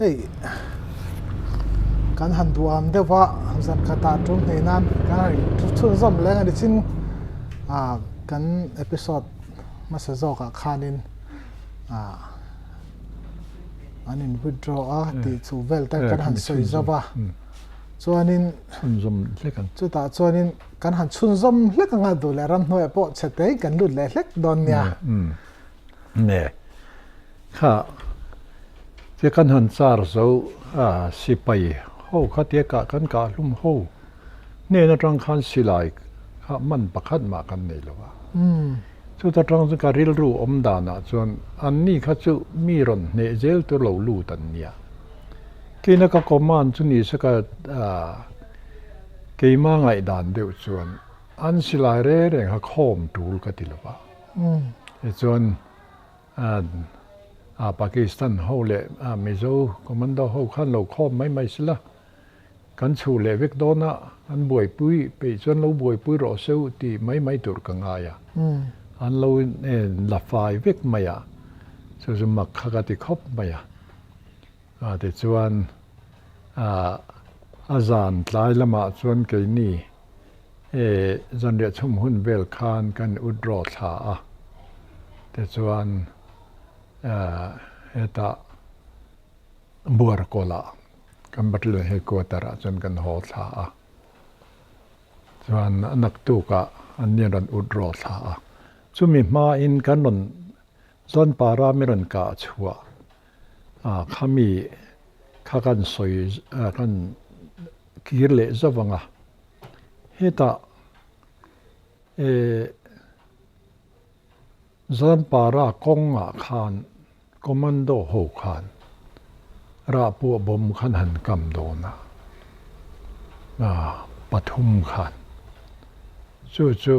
Hei kan han duam deuh va zan khatah tum hnih nan kan han chhunzawm leng a ni chin ah kan episode hmasa zawkah khanin ah an in withdraw a tih chu vel te kan han sawi zo va chuanin chhunzawm hlek ang chutah chuanin kan han chhunzawm hlek anga duh leh ramhnuaiah pawh chhe te kan lut leh hlek dawn nia. Nge kha tia kan han char zo a sipai ho kha tia kah kan kah hlum ho hnen atang khan silai kha man pakhat mah kan nei lo a. Chuta tang chu ka rilru awm danah chuan anni kha chu mi rawn hneh zel tur lo lut an nia. Keina ka command chu ni se ka keima ngaihdan deuh chuan an silai reng reng kha khawm tul ka ti lo va. Tichuan Pakistan ho leh Mizo commando ho khan lo khawm mai mai sela, kan chhuh leh vek dawn a, an buaipui peih chuan lo buaipui rawh se u tih mai mai tur ka ngai a. An lo la fai vek mai a, chu chu mak kha ka ti khawp mai a. Tichuan a zan tlai lamah chuan keini E, zanriah chhum hun vel khan kan ut rawh thla a, tichuan hetah Buarkawlah kan Battalion Headquarter ah chuan kan haw thla a, chuan a naktukah an ni rawn ut rawh thla a, chumi hmain kan rawn Zawnpara mi rawn kah chhuah khami kha kan sawi kan kir leh zauh ang a. Hetah eh Zanpara kawngah khan commando ho khan rahpuah bomb khan han kam dawn a, pathum khan. Chu chu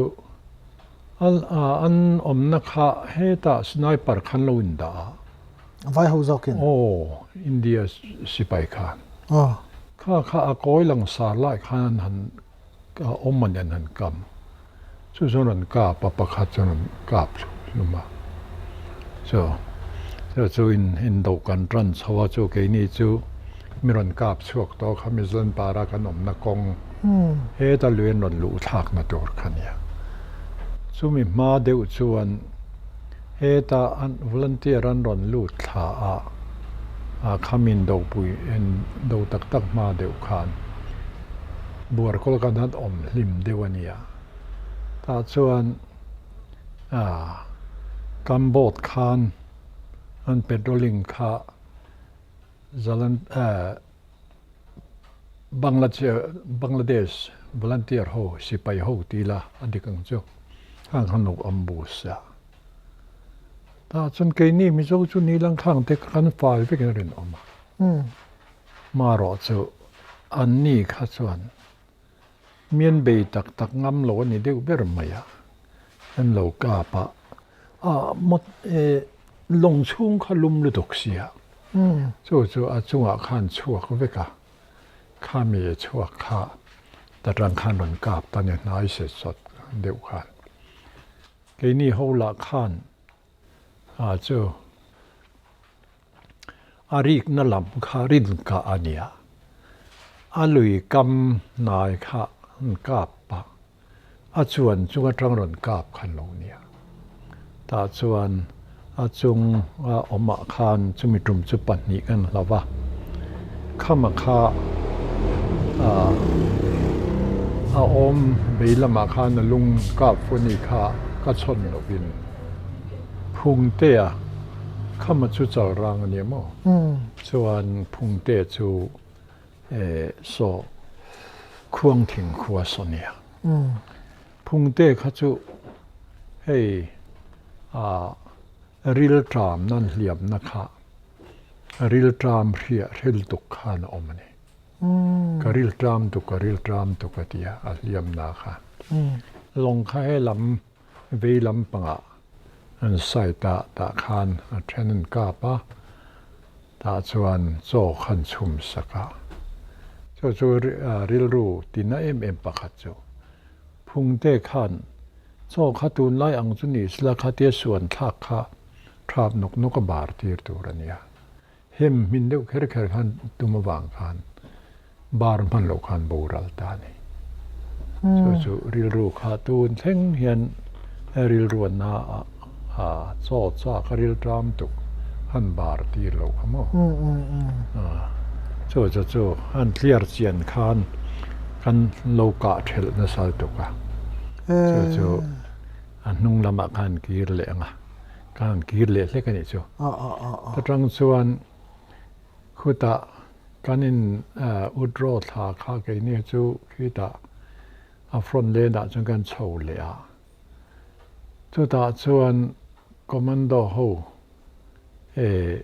an awmna kha hetah sniper khan lo indah a. Vai ho zawkin? Aw, India sipai khan. Aw. Kha kha a kawi lang sar lai khan an han awm a ni an han kam. Chu chuan rawn kap a, pakhat chuan rawn kap hlum a. Chu chu chu in indo kan tan chho a, chu keini chu mi rawn kap chhuak tawh kha Mizlanpara kan awmna kawng heta lui an rawn luh thlakna tur kha nia. Chumi hma deuh chuan Heta an volunteer an rawn lut thla a, a khamin dopui en do tak tak hma deuh khan buar kawl kan han awm hlim deuh a nia. Tah chuan a kam boat khan an patrolling kha Zalan Bangladesh volunteer ho sipai ho ti ila a dik ang chu khang khan lo ambush a. Tah chuan keini Mizo chu ni lang khang te kan fai vekin a rinawm a. Marawh chu anni kha chuan mian bei tak tak ngam lo a ni deuh ber mai a, an lo kap a, a lawng chhung kha lum lutuk sia, chu chu a chungah khan chhuak vek a, khami chhuak kha ta tang khan rawn kap ta ni hnai se sawt deuh khan. Keini ho lah khan a chu A rikna lam kha rin kah a nia. A lui kam hnai kha an kap a, a chuan chung atang rawn kap khan lo nia. Tah chuan a chung a awmah khan chumi tum chu pahnih kan hlau va, khama kha a awm vei lamah khan a lung kap fu ni kha ka chhawn lovin Phungtea Khama chu chal rang a nia maw? Chuan Phungte chu saw khuang thing khua saw nia. Phungte kha chu hei a ril tram nan hliamna kha ril tram hriah hril tuk khan a awm a ni. Ka ril tram tuk ka ril tram tuk a tia a hliamna kha. Lawng kha he lam Vei lampangah an side ah tah khan a then an kap a, tah chuan chaw khan chhum sak a. Chu chu rilru tina em em pakhat chu Phungte khan chaw kha tunlai ang chu ni sela khatia suan thlak kha thap nawk nawk a bar tir tur a nia. Hem hmin deuh kher kher khan tum avang khan bar hman loh khan boral ta a ni. Chu chu rilru kha tun thleng hian rilru a na a, chaw chak a ril ṭam tuk han bar tir lo kha maw. Chu chu chu han clear chian khan kan lo kah ṭhelh nasa lutuk a. Chu chu a hnung lamah khan kir leh ang a. Ka han kir leh hlek a nih chu. Ta tang chuan khutah kan in withdraw thla kha keini chu khitah a front lane ah chuan kan chho leh a. Chutah chuan commando ho eh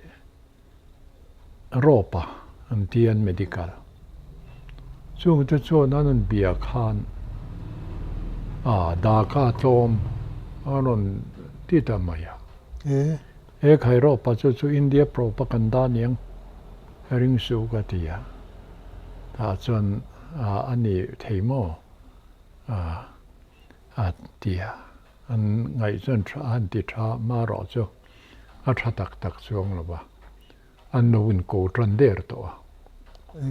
rope a an ti an medical. Chungte chuan an rawn bia khan a daka tlawm a rawn ti ta mai a. He khai rope a chu chu India propaganda aniang ring suh ka ti a. Tah chuan a ni thei maw a ti a. An ngaih chuan tha an ti tha marawh chu a tha tak tak chuang lo va, an lo in ko tan der tawh a.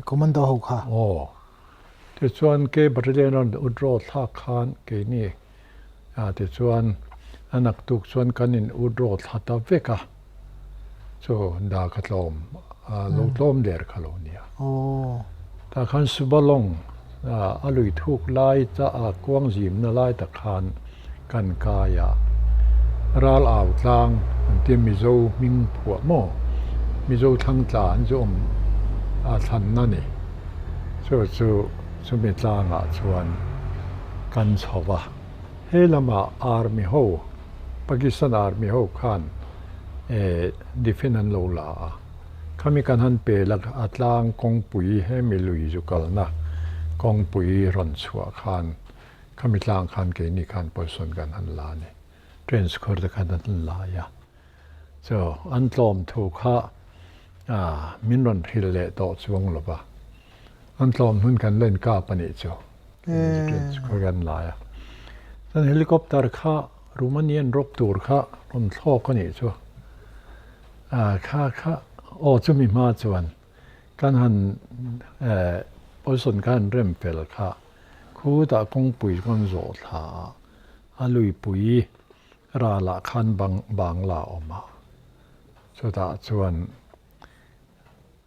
Commando ho kha? Aw. Tichuan K Battalion rawn withdraw thlak khan keini ah tichuan a naktuk chuan kan in withdraw thla ta vek a, chu da kha tlawm lo tlawm der kha lo nia. Aw. Tah khan Subalong a lui thuk lai ta a kuang zimna lai tak khan kan kai a, ral au tlang an tia Mizo hming phuah maw? Mizo thlang tla an chu awm a thlanna ni. Chu chu chumi tlangah chuan kan chho va. He lamah army ho, Pakistan army ho khan defend an lo la a. Khami kan han pe la a tlang kawngpui hemi lui zu kalna kawngpui rawn chhuah khan Khami tlang khan keini khan position kan han la a ni. Train score te khan an han lai a. Chu an tlawm thu kha min rawn hrilh leh tawh chuang lo va. An tlawm hun kan la inkap a nih chu. Train score kan lai a. Chuan helicopter kha Romanian rawp tur kha rawn thlawk a nih chu. Kha kha aw chumi hma chuan kan han position kha han rem fel kha. Khutah kawngpui kan zawh thla a, a luipui ralah khan bangla a awm a, chutah chuan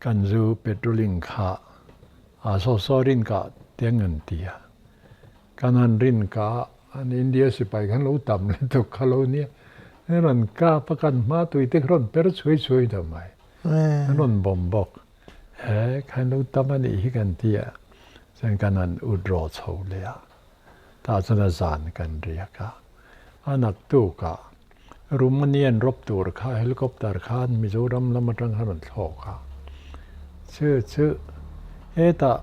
kan zu patrolling kha a saw saw rin kah te an ti a, kan han rin kah an India sipai khan lo tam lutuk kha lo nia, an rawn kap a kan hma tui te kha rawn per chhuai chhuai ta mai, an rawn bawm bawk. He khan lo tam a nih hi kan ti a, chuan kan han ut rawh chho leh a, tah chuan a zan kan riak a. A naktukah Romanian rawp tur kha helicopter khan Mizoram lam atang khan rawn thlawk a. Chu chu hetah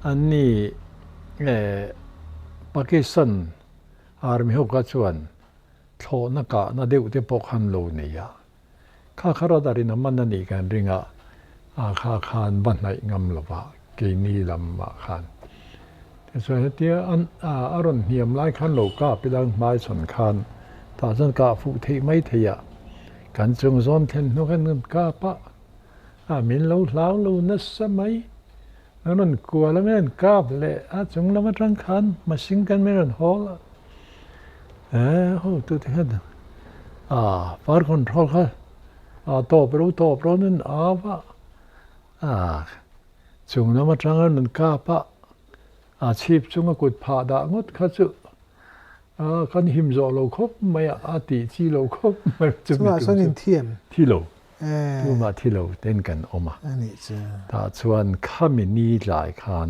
an ni eh Pakistan army ho kha chuan thlawhna kahna deuh te pawh khan lo nei a. Kha kha radar in a man a nih kan ring a, a kha khan va hnaih ngam lo va, keini lamah khan. Tichuan hetia an a rawn hniam lai khan lo kap ila hmaichhawn khan tah chuan kah fuh theih mai thei a, kan chung zawn thlen hnu khan kan kap a, a min lo hlau lo nasa mai. An rawn kual a, min rawn kap leh a chung lam atang khan machine gun min rawn hawl a. Eh ho tu te hian ah fire control kha ah tawp ro tawp ro nen a va ah chung lam atang an rawn kap a a chhip chunga kut phah dah ngawt kha chu ah kan him zawh lo khawp mai a a tih chi lo khawp mai chu Chungah chuan in thiam thi lo tumah thi lo ten kan awm a tah chuan khami ni tlai khan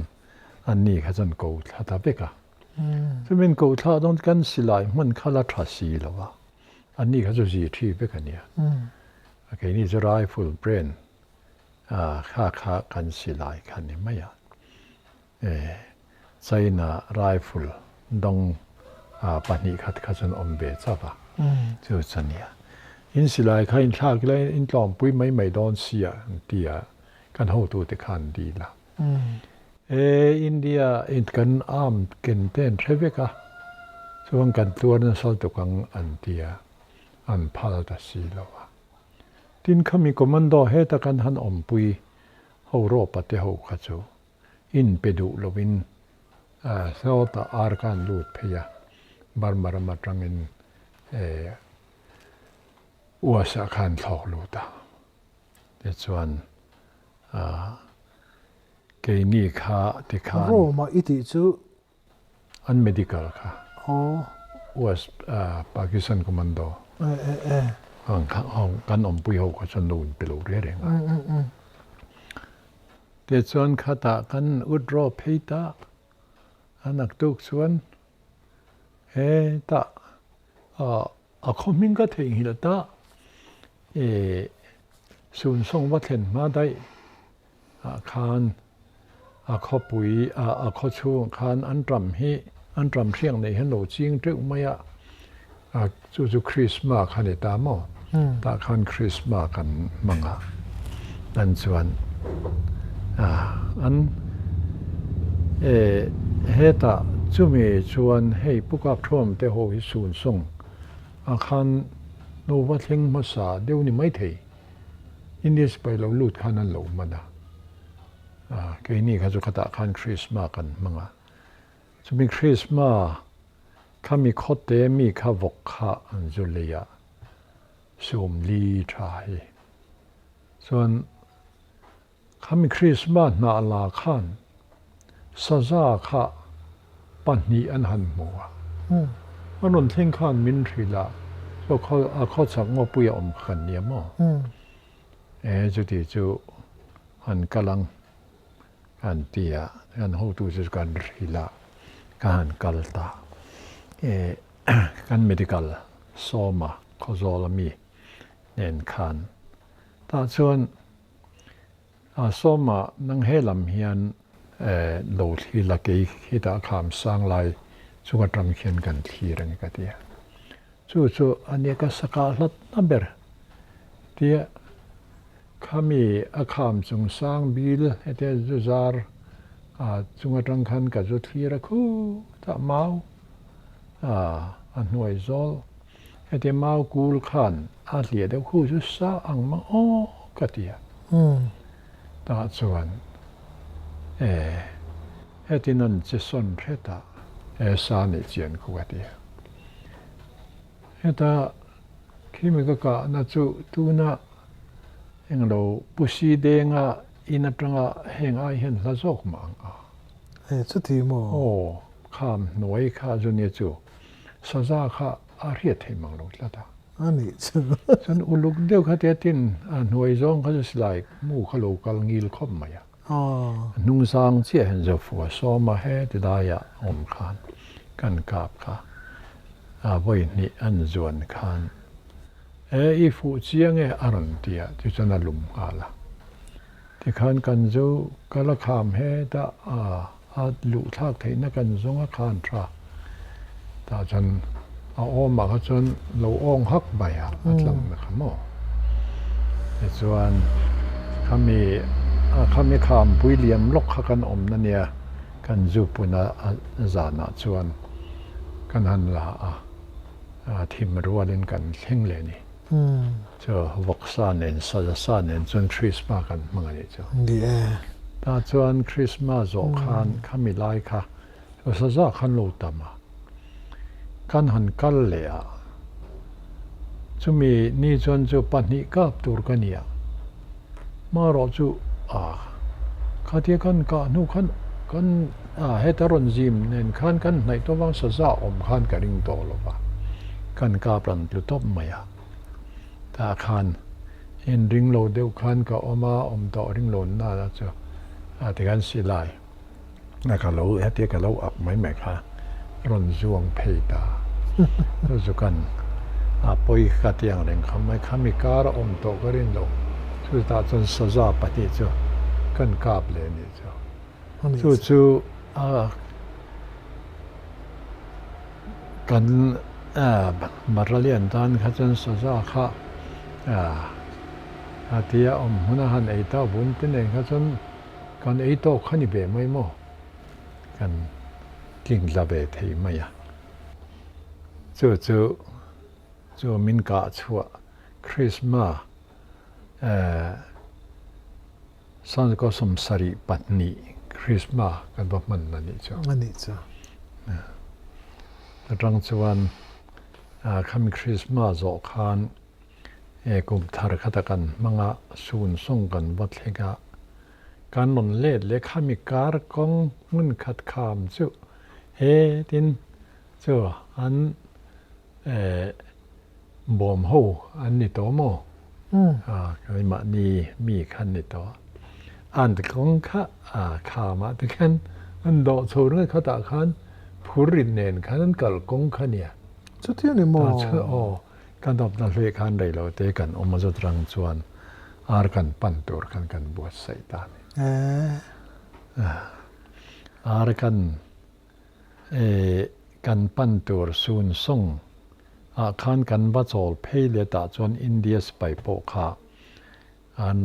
an ni kha chuan ko thla ta vek a. Chumin ko thla dawn kan silai hman kha la tha si lo a, anni kha chu zi thi vek a nia. Keini chu rifle brand kha kha kan silai kha ni mai a. China rifle dawng pahnih khat kha chuan awm ve chauh a, chu chu a nia. In silai kha in thlak ila in tlawmpui mai mai dawn si a an ti a, kan hotute kha an dil a. E India in kan arm ken te an hre vek a, chuan kan tluar nasa tuk ang an ti a, an phal ta si lo a. Tin khami commando heta kan han awmpui ho rawpa te ho kha chu in pe duh lovin sawtah ar kha an lut phei a, Burma ram atangin US ah khan thlawk lut a. Tichuan keini kha tikhan. Rome-a i tih chu An medical kha. Aw. US Pakistan commando. E e e. Ang kha kan awmpui ho kha chuan lo inpe lo reng reng a. Tichuan khatah kan withdraw phei ta a naktuk chuan hetah a khaw hming ka theihnghilh ta e Sunsawng va thlen hma daih ah khan a khawpui ah a khaw chhungah khan an ṭam hi an ṭam hriak neih hian lo ching teuh mai a, a chu chu Krisma kha ni ta maw? Tah khan Krisma kan hmang a, an chuan a an e hetah chumi chuan hei Pu Kapthuam te ho hi Sunsawng ah khan lo va thleng hmasa deuh ni maithei. India sipai lo lut khan an lo hman a, keini kha chu khatah khan Krisma kan hmang a, chumi Krisma kha mi khawte mi kha vawk kha an zu lei a, sawmli tha hi. Chuan khami Krisma hnah la khan saza kha pahnih an han hmu a, a rawn thleng khan min hrilh a, chaw khaw a khaw chak ngawpui a awm kha kan nia maw? E chuti chu han kal ang kan ti a, kan hotu chu kan hrilh a, ka han kal ta. E kan medical sawma Khawzawl ami nen khan tah chuan A sawma nang he lam hian lo thli la kei khitah kham sang lai chung atang khian kan thlir ang ka ti a. Chu chu a nia ka saka hlat na ber tia khami a kham chung sang bil hetia zu zar a chung atang khan ka zu thlir a khutah mau a a hnuai zawl Heti mau kul khan a hliah deuh khu chu sa ang mang aw ka ti a. Tah chuan e hetin an che sawn hret a, e sa nih chian khu ka ti a. Heta khimi ka kahna chu tuna englo pusi denga in atanga heng ai hian hla zawk mah ang a. E chuti maw? Aw, kham hnuai kha chu nia chu. Saza kha a hriat theih mang lo tlat a. A nih chu. Chuan uluk deuh kha tia tin a hnuai zawng kha chu silai mu kha lo kal ngil khawp mai a. A hnung zang chiah hian Zofua sawm a he ti laiah awm khan kan kap kha a vawi hnih an zuan khan e i fuh chiang e a rawn ti a, tichuan a lum nghal a. Tikhan kan zo kal a kham hetah a. A luh thlak theihna kan zawng a khan tha. Tah chuan a awmah kha chuan lo awng hak mai a, a tlang na kha maw. Tichuan khami khami kham pui liam lawk kha kan awmna nia kan zu puna zanah chuan kan han la a, thim rualin kan thleng leh a ni. Chu vawksa nen saza sa nen chuan Krismas kan hmang a nih chu. Ni e. Tah chuan Krismas zawh khan khami lai kha chu saza khan lo tam a. Kan han kal leh a, chumi ni chuan chu pahnih kap tur ka ni a. Hmarawh chu a khatia kan kah hnu khan kan heta rawn zim nen khan kan hnaih tawp ang saza awm khan ka ring tawh lo va, kan kap ran tlu tawp mai a. Tah khan in ring lo deuh khan ka awm a, awm tawh ring lo nana chu a tikhan silai a ka lo hetia ka lo ak mai mai kha rawn zuang phei ta. Chu chu kan a pawi ka ti ang reng kha mai kha mi kar a awm tawh ka rin lo. Chutah chuan saza pahnih chu kan kap leh a nih chu. Chu chu a kan Battalion tan kha chuan saza kha a tia awm hmun a han ei ta vun te nen kha chuan kan ei tawk kha ni ve mai maw? Kan tling tla ve thei mai a. Chu chu chu min kah chhuah Krismas. Sangzakaw 72 Krismas kan va hman a nih chu. A nih chu. Atang chuan khami Krismas zawh khan kum thar khata kan hmang a, sun sawng kan va thleng a, kan rawn let leh khami kar kawng hmun khat kham chu hetin chu an Bawm ho an ni tawh maw? Keimahni mi kha an ni tawh. An kawng kha khamah te khan an dawh chho ringawt khatah khan phurrit nen khan an kal kawng kha nia. Chuti a ni maw? Aw, kan awpna hlui khan rei lo te kan awm a zawt rang chuan ar kan pan tur khan kan buatsaih ta a ni. Ar kan Kan pan tur sun sawng ah khan kan va chawl phei leh tah chuan India sipai pawh kha an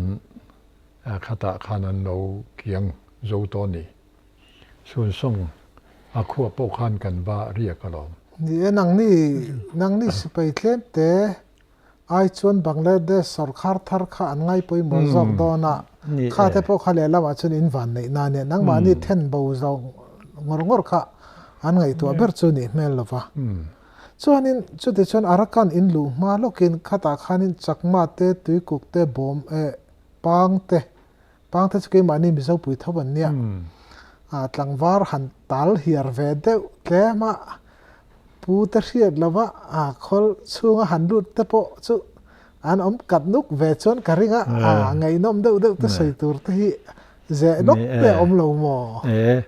khatah khan an lo kiang zo tawh a ni. Sun sawng a khuah pawh khan kan va riak alawm. Ni e, nangni nangni sipai tlem te ai chuan Bangladesh sawrkhar thar kha an ngai pawimawh zawk dawn a, kha te pawh kha lehlamah chuan in van neih na nia, nangmahni then bo zawk ngawr ngawr kha an ngaihtuah ber chu nih hmel lo va. Chuanin chuti chuan Arakan in luh hma lawkin khatah khanin Chakma te, Tuikuk te, Bawm eh Pang te, Pang te chu keimahni Mizo pui tho an nia, tlangvar han tal hiar ve deuh tlem a, pu te hriat lova khawl chhunga han lut te pawh chu an awm kat nuk ve chuan ka ring a, ngaihnawm deuh deuh te sawi tur te hi zeh nawk te a awm lo maw? E,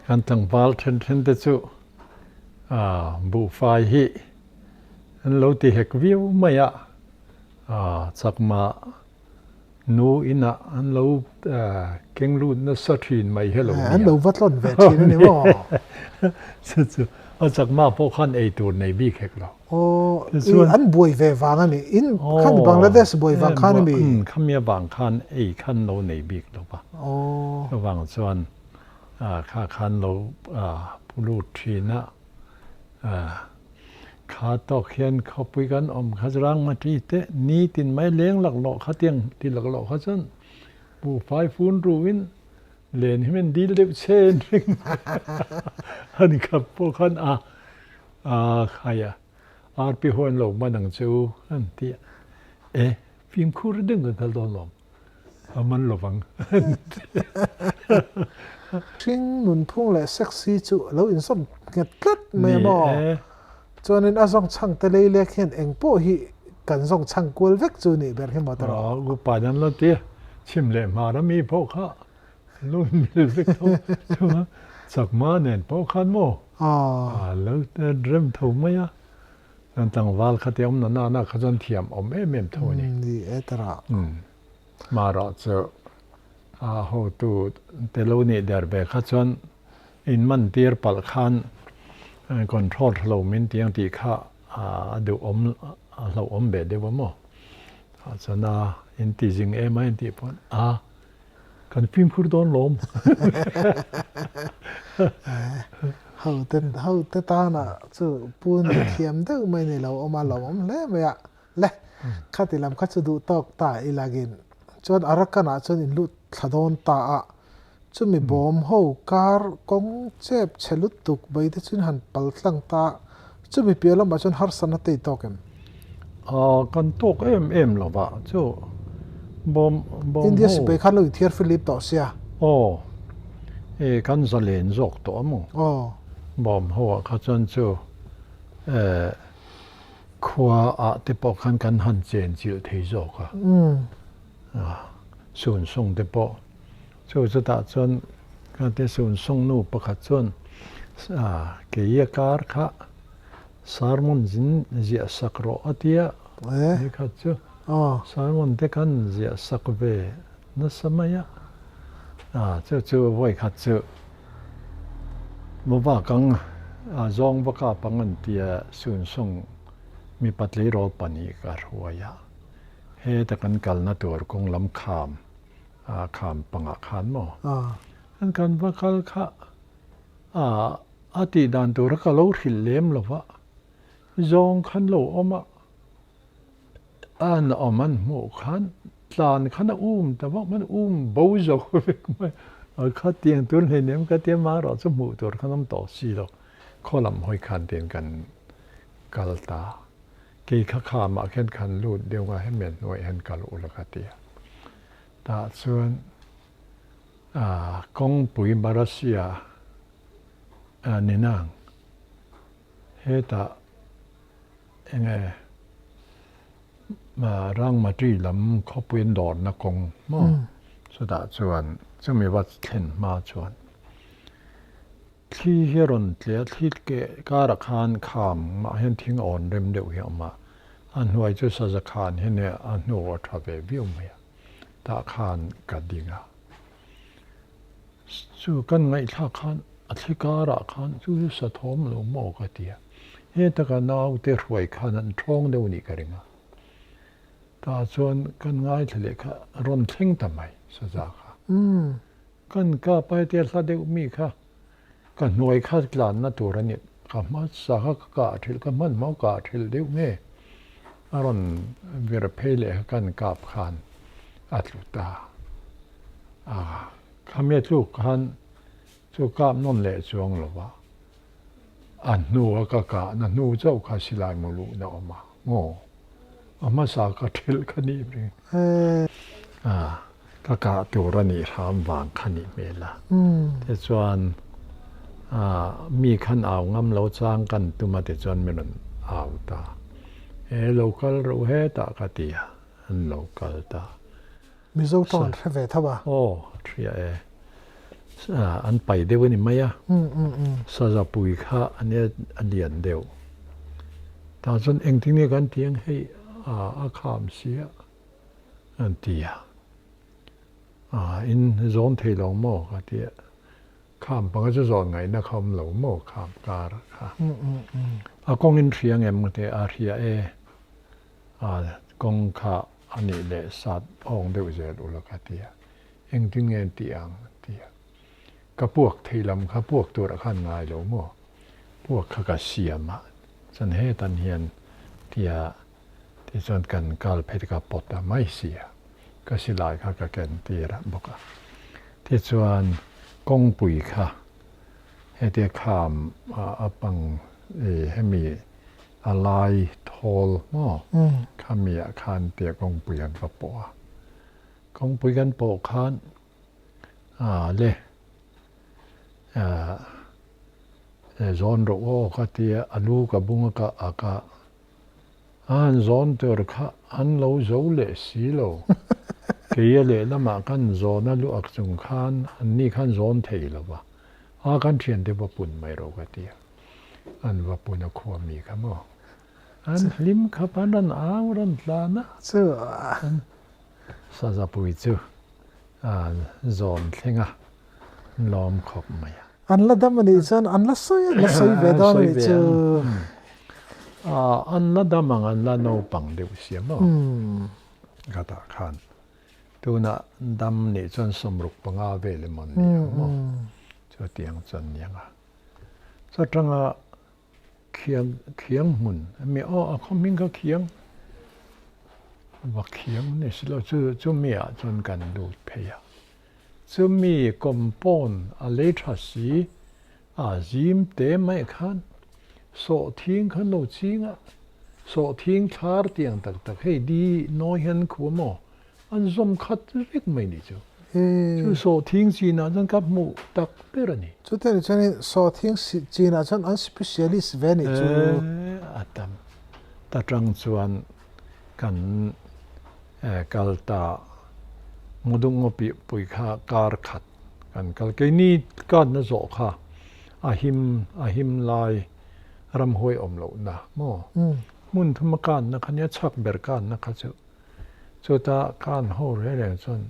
kan tlangval then then te chu buhfai hi an lo ti hek viau mai a, chakma Nu inah an lo keng lut nasa thin mai hi lo nia. An lo va tlawn ve thin a ni maw? Chu chu a chakma pawh khan ei tur nei bik hek lo. Aw, an buai ve vang a ni. In khan Bangladesh buai vang khan a mi? Khami avang khan ei khan lo nei bik lo va. Chuvang chuan kha khan lo pu lut thin a. Kha tawk hian khawpui kan awm kha chu rang matri te nitin mai leng laklawh kha tiang ti laklawh kha chuan buhfai fun ruin len hi min dil deuh chen reng an khap pawh khan a a khai a arpi huan lo man ang che u an ti a e fimkhur deuh kan kal dawn lawm a man lovang an ti. Hring nunphung leh sexy chu lo inzawm nghet tlat mai a maw? Chuanin a zawng chhang te lei lek hian eng pawh hi kan zawng chhang kual vek chu nih ber hi maw ta rawh. Aw, upa dan lo ti chhim leh hmar a mi pawh kha lo mil vek tho chuan chakma nen pawh khan maw a lo rem tho mai a, chuan tlangval kha te awm na na na kha chuan thiam awm em em tho a ni. Ni e ta rawh. Marawh chu a hotu te lo nih der ve kha chuan In man tir palh khan control tha lo min ti ang tih kha a duh awm a hlauh awm ve deuh a maw? Tah chuan a in ti zing em a in tih pawn a kan fimkhur dawn lawm. Ho te ho te tana chu pu nih thiam deuh mai ni lo awm a lo awm hle mai a. Le khati lam kha chu duh tawk ta ilagin chuan Arakan ah chuan in lut thla dawn ta a. Chumi bawm ho kar kawng chep chhe lutuk mai te chuan han pal tlang ta a, chumi piah lamah chuan harsatna te i tawk em? Aw, kan tawk em em lo va, chu bawm bawm ho. India sipai khan lo inthiar filip tawh sia. Aw, e kan zalen zawk tawh a maw? Aw. Bawm ho ah kha chuan chu e khua ah te pawh khan kan han chen chilh thei zawk a, sun sung te pawh. Chu chutah chuan ka te sun sung nu pakhat chuan keia kar kha sermon zin ziah sak rawh a tia ni khat chu sermon te khan ziah sak ve nasa mai a, chu chu vawi khat chu mawvak ang zawng va kap ang an tia sun sung mi patleirawl pahnih ka hruai a, heta kan kalna tur kawng lam kham A kham pangah khan maw? An kan va kal kha a a tih dan tura ka lo hrilh lem lo va, zawng khan lo awm a, an awm an hmuh khan Tlan khan a um ta vak mai, um bo zo vek mai. A kha tiang tur hleinem ka tia mah erawh chu hmuh tur khan awm tawh si lo. Khaw lam hawi khan tiin kan kal ta. Kei kha khamah khian kan lut deuh a, hemi a hnuaiah hian kal ula ka ti a. Tah chuan kawngpui Marasia ni nang hetah enge Rangmati lam khawpui an dawrna kawng maw chutah chuan chumi va thlen hma chuan thli hi a rawn tle a, thli keh karah khan kham mah hian thing awn rem deuh hi a awm a, a hnuai chu saza khan hi nia a hnu a tha ve viau mai a, tah khan ka ding a, chu kan ngaihthlak khan a thli karah khan chu chu sa thawm lo maw ka ti a, hetaka naute hruai khan an thawng deuh nih ka ring a, tah chuan kan ngaithla leh kha rawn thleng ta mai saza kha. Kan kap ai tia hla deuh mi kha ka hnuai kha tlanna tur a ni. Ka hmasa kha ka kah thilh, ka hmanhmawh kah thilh deuh nge a rawn vir phei leh kha kan kap khan a tlu ta. A khami a tluk khan chu kap nawn leh chuang lo va, a hnu a ka kahna hnu chauh kha silai mu luhna a awm a, ngaw a hmasa ka thilh kha nih ring. A. Ka kah tur a nih hram vang kha nih hmel a. Tichuan mi khan au ngam lo chang kan tum a tichuan min rawn au ta. He lo kal reuh hetah ka ti a, an lo kal ta. Mizo tawng an hre ve tho a. Aw, hria e. An pai deuh a ni mai a. Saza pui kha a nia a lian deuh. Tah chuan engtin nge kan ti ang hei a kham sia. An ti a, a in zawn thei lo maw ka ti a, kham panga chu zawn ngaihna kha awm lo maw kham kar kha. A kawng in hria ngem ka ti a, a hria e, a kawng kha a nih leh sat awng deuh zel ula ka ti a, engtin nge an tih ang an ti a, ka puak thei lam kha puak turah khan ngai lo maw, puak kha ka siam a, chuan hetan hian tia Tichuan kan kal phei te kha pawt ta mai si a, ka silai kha ka ken tir a bawk a. Tichuan kawngpui kha hetia kham a pang hemi a lai thawl maw khami ah khan tia kawngpui an va pawh a. Kawngpui kan pawh khan a le zawn rawh aw ka tia a lu ka bung a ka ak a. A han zawn tur kha an lo zo leh si lo. Keia lehlamah kan zawn a luak chung khan anni khan zawn thei lo va, a kan thiante va pun mai rawh ka ti a. An va pun a khua mi kha maw? An hlim khap an rawn au rawn tlan a. Chu Saza pui chu a zawn thleng a, lawm khawp mai a. An la dam a nih chuan an la sawi an la sawi ve dawn a nih chu. An la dam ang an la naupang deuh sia maw? Ka tah khan tunah dam nih chuan 65 vel emaw an ni ang maw? Chutiang chuan ni ang a. Chutanga Khiang khiang hmun a mi aw a khaw hming kha khiang va khiang ni si lo chu chumi ah chuan kan lut phei a chumi compound a lei tha si a zim te mai khan sawhthing khan lo ching a sawhthing thlar tiang tak tak hei di nawi hian khu a maw an zawm khat vek mai ni chu. Chu sawhthing chinah chuan ka hmuh tak ber a ni. Chutiang ni chuanin sawhthing chinah chuan an specialist ve ni chu. A tam ta tang chuan kan kal ta Ngudung Ngawpi pui kha kar khat kan kal. Keini katna zawh kha a him a him lai ramhuai awm lohna maw? Hmun thuma kanna kha nia chhak ber kanna kha chu. Chuta kan ho reng reng chuan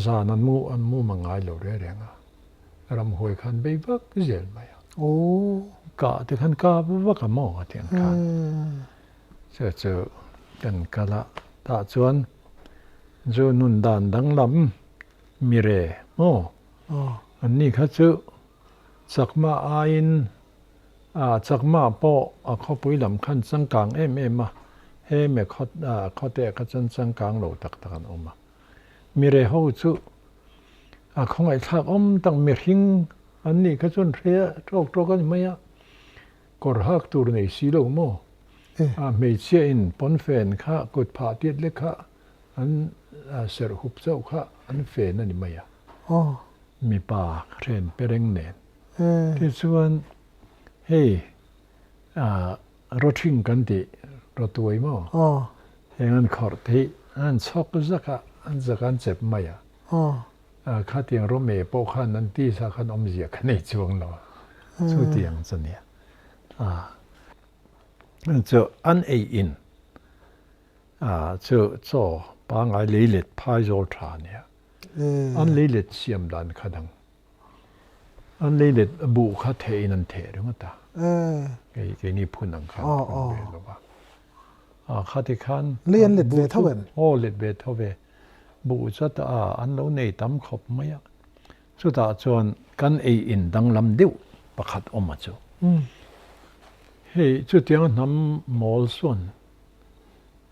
zan an mu an mu mang ngai lo reng reng a, ramhuai khan bei vak zel mai a. Kah te khan kap vak a maw a ti ang khan. Chu chu kan kal a, tah chuan zu nun dan danglam mire maw anni kha chu chakma aiin A chakma pawh a khawpui lam khan changkang em em a, He me khaw khawte ah kha chuan changkang lo tak tak an awm a. Mire ho chu a khawngaihthlak awm tak mihring an nih kha chuan hre tawk tawk a ni mai a. Kawr hak tur nei si lo maw? A hmeichhia in pawnfen kha kut phah tiat lek kha an serh hup chauh kha an fen a ni mai a. Mipa hren pereng nen. Tichuan hei Rawthing kan tih rawtuai maw? Heng an khawrh te hi an chhawk zak a, an zak a an chep mai a. Khatiang rawme pawh khan an tisa khan awmzia ka nei chuang lo a, chutiang chu nia. Chu an ei in chu chaw pangngai leilet phaizawl tha a nia. An leilet siam dan kha dang. An leilet buh kha theh in an theh ringawt a, kei keini phun ang khan phun ve lo va. A khati khan Lei an let ve tho em? Aw let ve tho ve. Buh chu a an lo nei tam khawp mai a. Chutah chuan kan ei in danglam deuh pakhat awm a chu. Hei chutiang hnam mawl chuan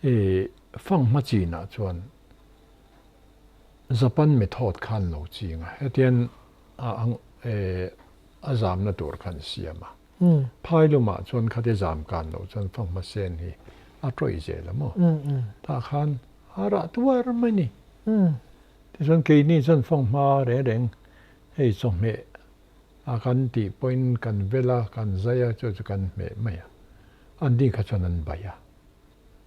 i fanghma chinah chuan Japan method khan lo ching a, hetian a zamna tur khan siam a. Phai lumah chuan khati zam kan loh chuan fanghma sen hi a tawih zel a maw? Tah khan a rah tuar mai ni. Tichuan keini chuan fanghma reng reng hei chawhmeh a kan tih pawhin kan vel a, kan zai a, chu chu kan hmeh mai a. An ni kha chuan an baih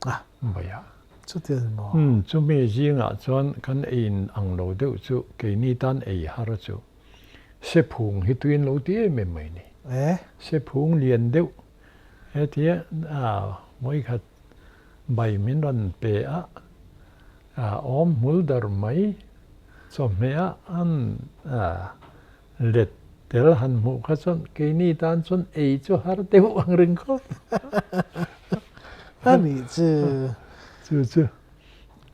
a. Mai a. Chuti a ni maw? Umm, chumi zingah chuan kan ei in ang lo deuh chu keini tan ei har chu Sephung hi tuiin lo ti em em mai ni. Eh? Sephung lian deuh hetia vawi khat bai min rawn pe a, awm hmul dar mai chawhmeh a an Let tel han hmuh kha chuan keini tan chuan ei chu har deuh ang ring khawp. A nih chu. Chu chu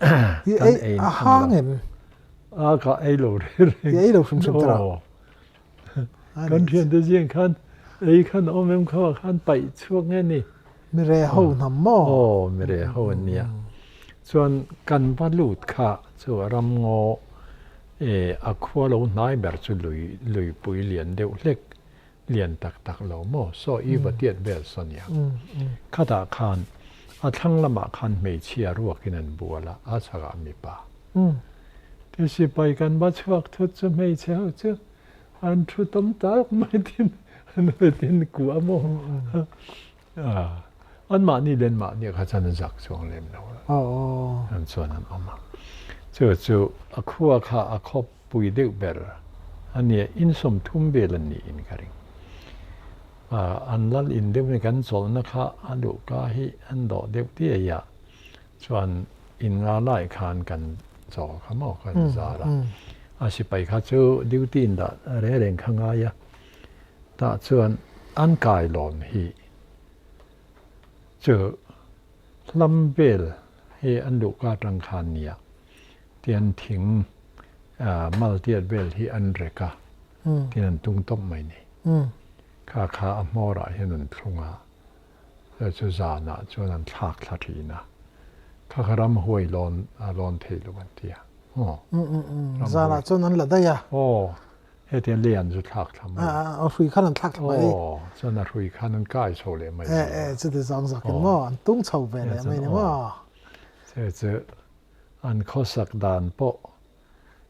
kan ei a hang em? A ka ei lo reng reng. I ei lo hrim hrim tara. Kan thian te zing khan ei khan awm em kha khan paih chhuak nge ni. Mire ho hnam maw? Aw mire ho an nia. Chuan kan va lut kha chu ram ngaw E, a khua lo hnai ber chu lui, luipui lian deuh hlek, lian tak tak lo maw? Saw i va tiat vel saw nia. Khatah khan, a thlang lamah khan hmeichhia ruakin an bual a, a chhakah mipa. Ti sipai kan va chhuak thut chu hmeichhe ho chu an thu tam tak mai tin an va tin kuah maw? Anmahni leh anmahni kha chuan an zak chuang lem lo a, an chuan an awm a. Chu chu a khua kha a khawpui deuh ber a nia, in sawmthum vel an niin ka ring. An lal in deuh ni kan chawlhna kha a luhka hi an dawh deuh tiai a, chuan in nga lai khan kan chaw kha maw kan zar a, a sipai kha chu duty in dah reng reng kha ngai a. Tah chuan an kailawn hi chu hlam vel hi an luhka atang khan nia tian thing mal tiat vel hi an rek a tin an tung tawp mai ni. Kha kha a hmawrah hian an thlung a, chu chu zanah chuan an thlak thla thin a, kha kha ramhuai lawn a lawn thei lo an ti a. Zanah chuan an la daih a. Aw. Hetiang lei an zu thlak thla mai. A hrui khan an thlak thla mai. Aw, chuan a hrui khan an kai chho leh mai. E, e, chuti zawng zawkin maw, an tung chho ve leh mai ni maw. Chu chu an khawsak dan pawh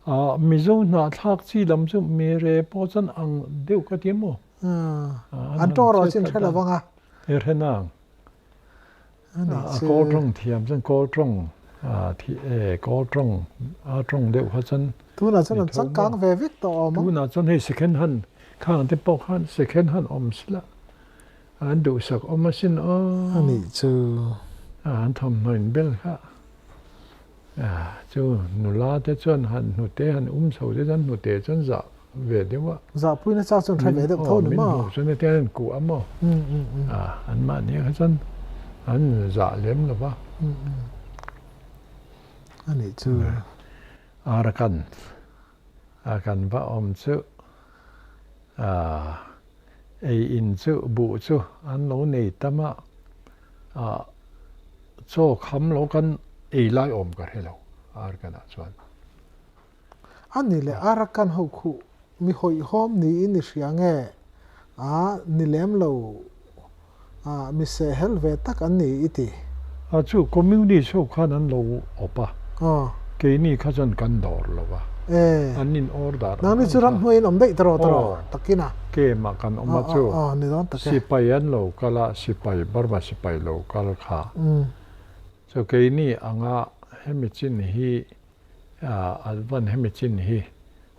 a Mizo hnahthlak chi lam chu Mere pawh chuan ang deuh ka ti maw. An tawng erawh chin hre lo vang a. E hre nang. A kawl tawng thiam chuan kawl tawng e kawl tawng a tawng deuh kha chuan Tunah chuan an changkang ve vek tawh awm ang. Tunah chuan hei second hand khang te pawh khan second hand awm sila an duhsak awm asin aw. A nih chu. An thawmhnaw in bel kha chu nula te chuan han hnute han um chho te chuan hnute chuan zah ve deuh a. Zahpui nasa chuan hre ve deuh tho ni maw? Min hmuh chuan hetiang an kuh a maw? Anmahni kha chuan an zah lem lo va. A nih chu. Arakan a kan va awm chu ei in chu buh chu an lo nei tam a. Chaw kham lo kan ei lai awm ka hre lo Arakan ah chuan. A ni le Arakan ho khu mi hawihhawm niin i hria nge a ni lem lo a mi sehhel ve tak an ni i ti? A chu Communist ho khan an lo awp a, keini kha chuan kan dawr lo va, an in order ang Nangni ang chu kha. Ramhnuaiin awm daih ta rawh ta rawh takin a. Camp ah kan awm a chu Ni dawn tak e. Sipai an lo kal a, sipai Burma sipai lo kal kha. Chu keini anga hemi chin hi Alvan hemi chin hi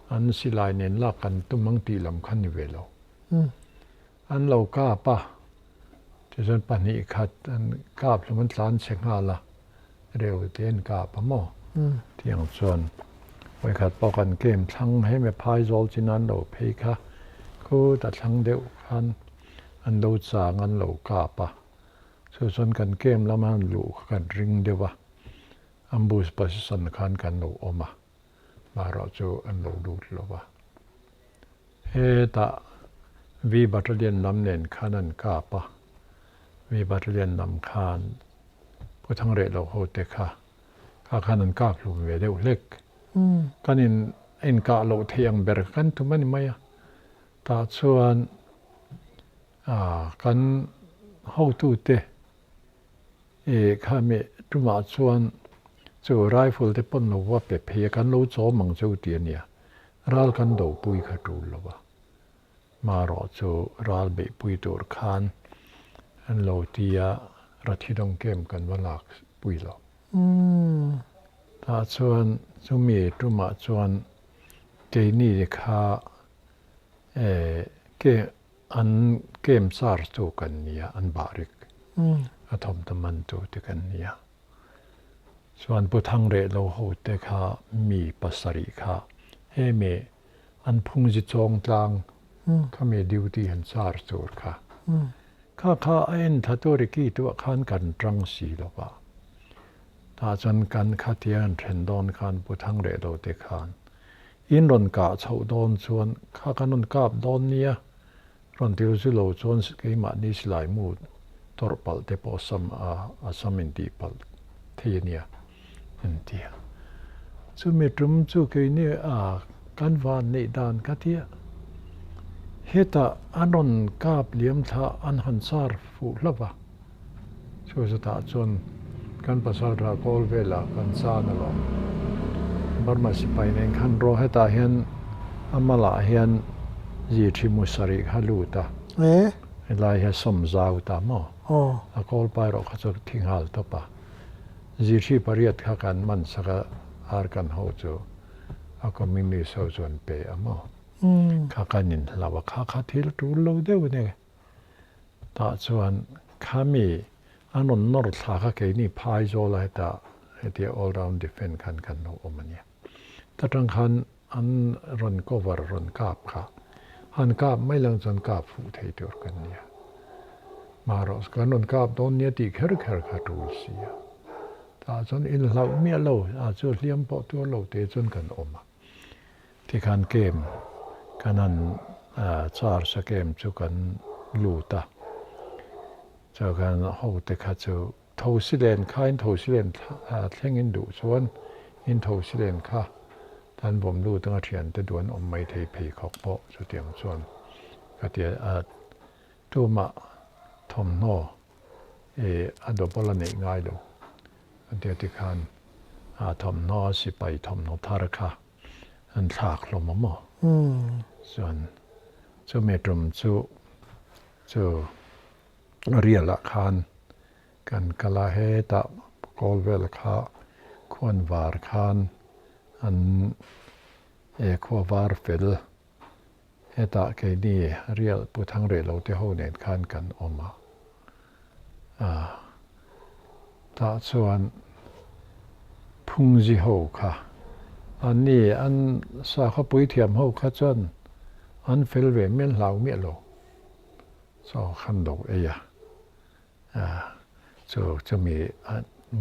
an silai nen lak kan tum ang tih lam kha ni ve lo. An lo kap a, tichuan pahnih khat an kap hlum an tlan chhe nghal a, reu te an kap a maw? Tiang chuan vawikhat pawh kan kem thlang hemi phaizawl chin an lo phei kha khut a thlang deuh khan an lo chang an lo kap a, chu chuan kan kem lama an luh kha kan ring deuh a. Ambush position khan kan lo awm a, maherawh chu an lo lut lo va. Hetah V Battalion lam nen khan an kap a, V Battalion lam khan Pu Thangreh lo ho te kha kha khan an kap hlum ve deuh hlek. Kan in inkah loh theih ang ber kan tum a ni mai a, tah chuan kan hotute I khami tumah chuan chu rifle te pawn lo va pe phei a, kan lo chawm ang cheu ti a nia. Ral kan dopui kha tul lo va. Marawh chu ral beihpui tur khan an lo ti a, Rathidawng camp kan va lak pui lo. Tah chuan chumi tumah chuan keini kha ke An camp charge tu kan nia, an bahrik a thawmhnaw man tu te kan nia. Chuan Pu Thangreh lo ho te kha mi pasarih kha hemi an phungzi chawng tlang khami duty han charge tur kha kha kha a en tha tur i ki tuah khan kan tang si lo va. Tah chuan kan khatia an then dawn khan Pu Thangreh lo te khan In rawn kah chhoh dawn chuan kha kan rawn kap dawn nia, rawn til zu lo chuan keimahni silai mu tawrh palh te pawh sam a a sam in tih palh thei a nia an ti a. Chumi tum chu keini a kan van neih dan ka ti a, hetah an rawn kap liam thla an han char fuh hlauh va. Chu zutah chuan kan pasaltha kawl velah kan chan alawm. Burma sipai nen khan rawh hetah hian a malah hian zi thi mu sarih kha lut a, helai hi a sawm zau ta maw? A kawl pai rawh kha chu thi nghal tawp a. Zi thi pariat kha kan man sak a, ar kan ho chu a communist ho chuan pe a maw? Kha kan inhlau a, kha kha thil tul lo deuh a ni. Tah chuan khami an rawn nawr thla kha keini phai zawl a hetah hetia all round defend khan kan lo awm a nia. Ta tang khan an rawn cover rawn kap kha han kap mai lang chuan kap fuh thei tur kan nia. Marawh kan rawn kap dawn nia tih kher kher kha tul si a. Tah chuan inhlauh miah lo a chu hliam pawh tur lo te chuan kan awm a. Tikhan kem kan han charge a kem chu kan lut a, chuan hote kha chu Thosilen kha in Thosilen thleng in duh chuan in Thosilen kha tan vawm lut anga thiante duh an awm mai thei pheikhawk pawh chutiang chuan ka ti a, tumah thawmhnaw a double a neih ngai lo an ti a tikhan thawmhnaw sipai thawmhnaw thar kha an thlak hlawm a maw? Chuan chumi tum chu chu rial ah khan kan kal a, hetah kawl vel kha khuan var khan an e khua var fel hetah keini rial Pu Thangrehlo te ho nen khan kan awm a, Tah chuan Phungzi ho kha an ni, an sakhaw puithiam ho kha chuan an fel ve mial hlau miah lo. Chaw khan lo ei a, chu chumi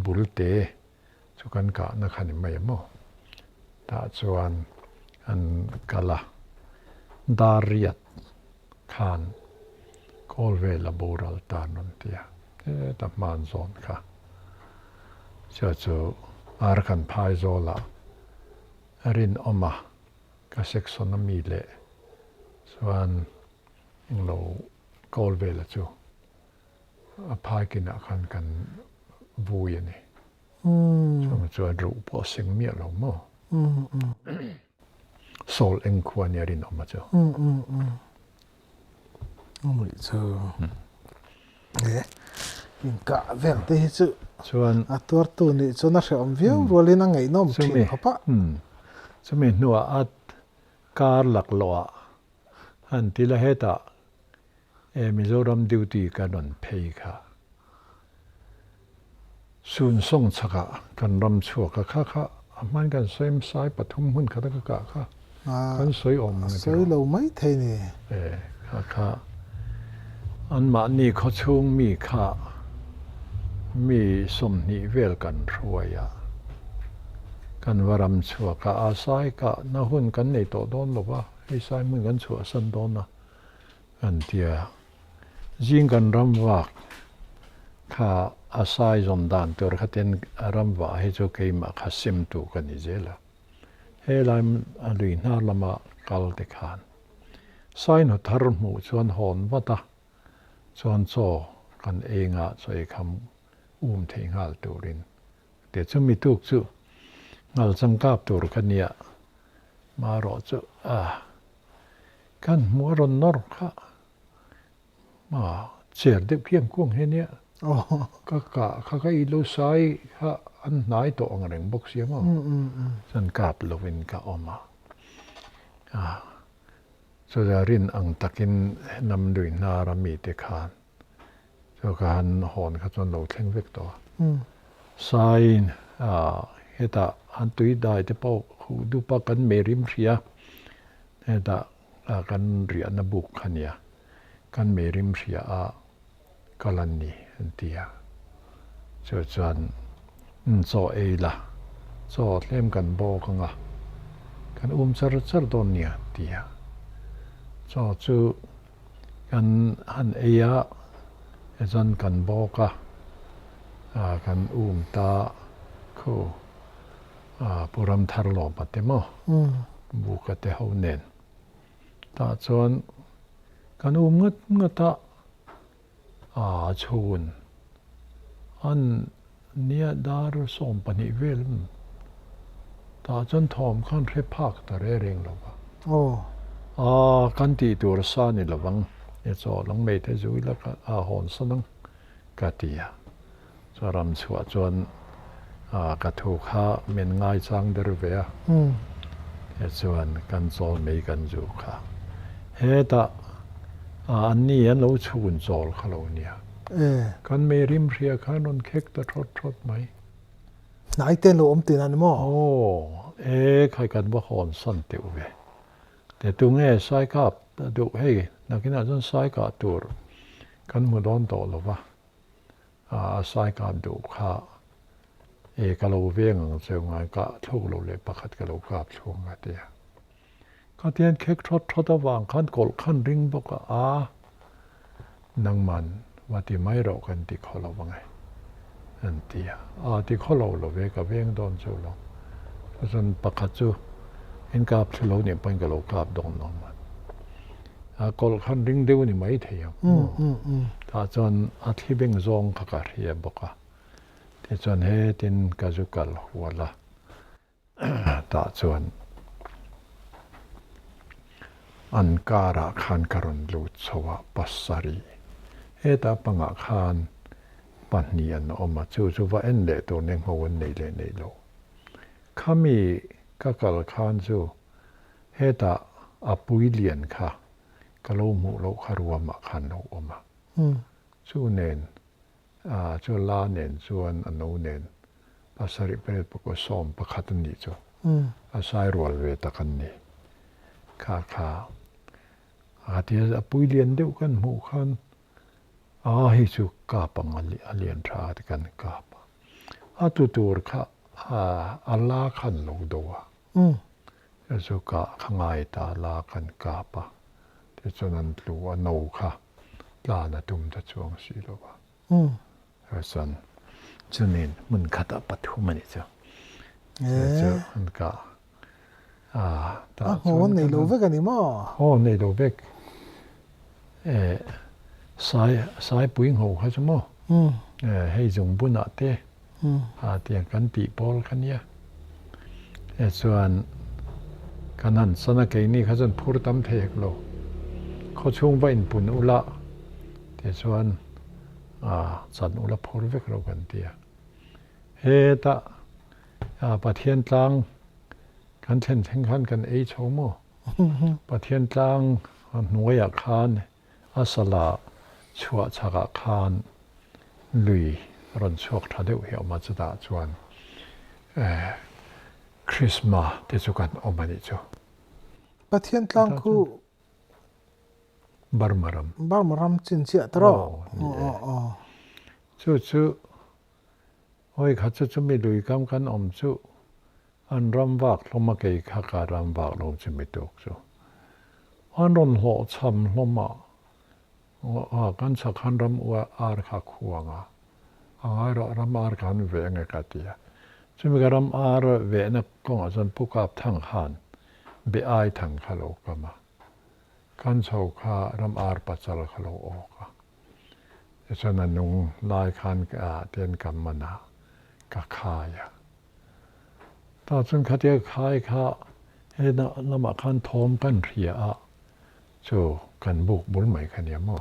bul te chu kan kahna kha ni mai a maw. Tah chuan an kal a, dar riat khan kawl vel a boral ta an rawn ti a, heta hman zawn kha. Chu chu Arakan Phaizawlah rinawma ka section a mi leh chuan englo kawl vela chu a phai kinah khan kan vui a ni. Chumi chuan ruh pawh a seng miah lo maw? Sawl eng khua nia rinawma chu. Chu inkah vel te hi chu chuan a tuartu nih chuan a hrehawm viau rualin a ngaihnawm thin khawp a. Chumi hnuah a kar laklawh ah han ti la hetah Mizoram duty kan rawn phei kha Sun sawng chhakah kan ram chhuak a kha kha a hman kan sawi sai pathum hmun khat a ka kah kha kan sawi awm ang a sawi lo mai thei ni. E kha kha anmahni khawchhung mi kha mi 20 vel kan hruai a kan va ram chhuak a a sai kah na hun kan nei tawh dawn lo va hei sai hmun kan chhuahsan dawn a kan tia. Zing kan ram vak kha a sai zawm dan tur khatin a ram vah hi chu keimah kha sim tu ka ni zel a. Helai a lui hnar lama kal te khan sai hnu thar hmuh chuan hawn vat a, chuan chaw kan ei ngah chaw ei kham um thei nghal turin te chu mi tuk chu ngal changkap tur ka nia marawh chu a kan hmuh a rawn nawr kha ma cher deuh khian kuang he nia ka kah kha ka ilo sai kha an hnai tawh ang reng bawk sia maw chuan kap lovin ka awm a chutia rin ang takin hnam lui hnar a mite khan chu ka han hawn kha chuan lo thleng vek tawh a saiin hetah an tui dai te pawh huh dup a kan mei rim hria hetah kan riahna buk kha nia kan mei rim hria a kal an ni an ti a chu chuan chaw ei la chaw tlem kan bawk anga kan um char char dawn nia an ti a chaw chu kan han ei a tichuan kan bawk a kan um ta khu Pu Ramtharlawma te maw Buka te ho nen tah chuan kan um ngat ngat a a chhun an nia dar 12 vel tah chuan thawm khan hre phak ta re reng lo va a kan tih tur sa ni lovang e chaw lang mai te zui la ka a hawn san ang ka ti a chuan ram chhuah chuan ka thu kha min ngai chang der ve a tichuan kan chawl mai kan zu kha hetah an ni an lo chhun chawl kha lo nia kan mei rim hria khan rawn khek ta thawt thawt mai. Hnai te an lo awm tih na ni maw? Aw e khai kan va hawn san teuh ve. Te tunge sai kap duh hei nakinah chuan sai kah tur kan hmu dawn tawh lo va. A sai kap duh kha e ka lo veng ang cheu ngai kah thluk lo leh pakhat ka lo kap thlung a ti a. Khatian khek thawt thawt avang khan kawlh khan ring bawk a, a nangman va ti mai rawh kan ti khaw lo ang e an ti a. A ti khaw lo lo ve ka veng dawn chu lo. Chuan pakhat chu in kap thlu lo nih pawhin ka lo kap dawn lo man. A kawlh khan ring deuh a ni mai thei ang. Tah chuan a thli beng zawng kha ka hria bawk a. Tichuan hetin ka zu kal hual a. Tah chuan an karah khan ka rawn lut chho a, pasarih. Hetah pangah khan pahnih an awm a, chu chu va en leh tur nen ngho an nei leh nei lo. Khami ka kal khan chu Hetah a pui lian kha ka lo hmuh loh kha ruamah khan lo awm a. Chu nen, chu la nen chuan a no nen 7 pariat pakua 11 an nih chu. A sai rual ve tak an ni. Kha kha a tia a pui lian deuh kan hmuh khan a hei chu kap ang a lian tha a ti kan kap a. A tu tur kha a la khan lo do a. Chu kah kha ngai ta la kan kap a, tichuan an tlu a no kha tlan a tum ta chuang si lo va. Chuan Chunin hmun khatah pathum a nih chu. Chu chu an kah a tah A ngho an nei lo vek a ni maw? Aw nei lo vek. Eh sai saipui ngho kha chu maw? Eh hei zungbunah te a tiang kan tih pawl kha nia. Eh chuan kan han san a keini kha chuan phur tam thei hek lo. Khawchhung va inpun ula tichuan A chan ula phur vek lo kan ti a. Hetah Pathian tlang kan thlen thleng khan kan ei chho maw? Pathian tlang hnuaiah khan a sala chhuah chhakah khan lui rawn chhuak tha deuh hi a awm a, chutah chuan Krisma te chu kan awm a nih chu. Pathian tlang khu Burma ram. Burma ram chin chiah ta rawh. Aw, ni e. Chu chu, hawi kha chu chumi lui kam kan awm chu an ram vak hlawm a, kei kha ka ram vak lo chumi tuk chu. An rawn hlawh chham hlawm a, a kan chhak khan ram ua ar kha khuang a, a ngai rawh ram ar kha an veh nge ka ti a. Chumi ka ram ar vehna kawngah chuan Pu Kap Thang khan be ai thang kha lo kam a. Kan chho kha ram ar pachal kha lo awk a, tichuan a nung lai khan ah ten ka man a, ka khai a. Tah chuan khatia ka khai kha he lamah khan thawm kan hria a, chu kan buk bul mai kha nia maw?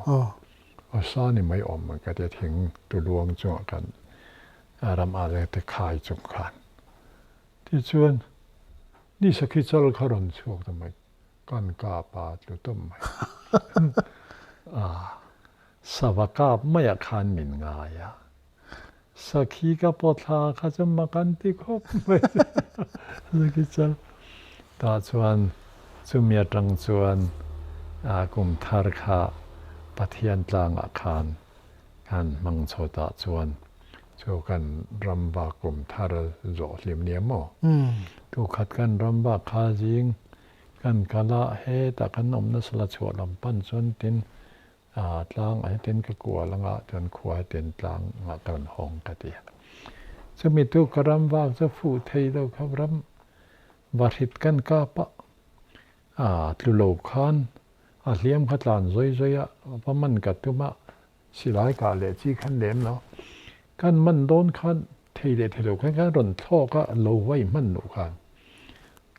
Aw sa ni mai awm ang ka tia thing tuluang chungah kan ram ar te khai chung khan. Tichuan ni sakhi chal kha rawn chhuak ta mai. Kan kap a tlu tawp mai. A, sava kap maiah khan min ngai a. Sakhi ka pawh thla kha chu mak an ti khawp mai. Sakhi chal. Tah chuan chumi atang chuan kum thar kha Pathian tlangah khan kan hmang chho tah chuan chu kan ram vak kum thar zawh hlim nia maw? Tukhat kan ram vak kha zing Kan kal a, hetah kan awm nasa la chhuah lam pan chuan tin tlang ah hian ka kual anga chuan khua hian tlang ah ka rawn hawng ka ti a. Chumi tu ka ram vak chu fuh thei lo kha ram vahrit kan kap a, tlu lo khan a hliam kha tlan zawi zawi a, va man ka tum a, silai kah leh chi khan lem lo. Kan man dawn khan thei leh thei lo khan khan rawn thlawk a, lo vai hman loh khan.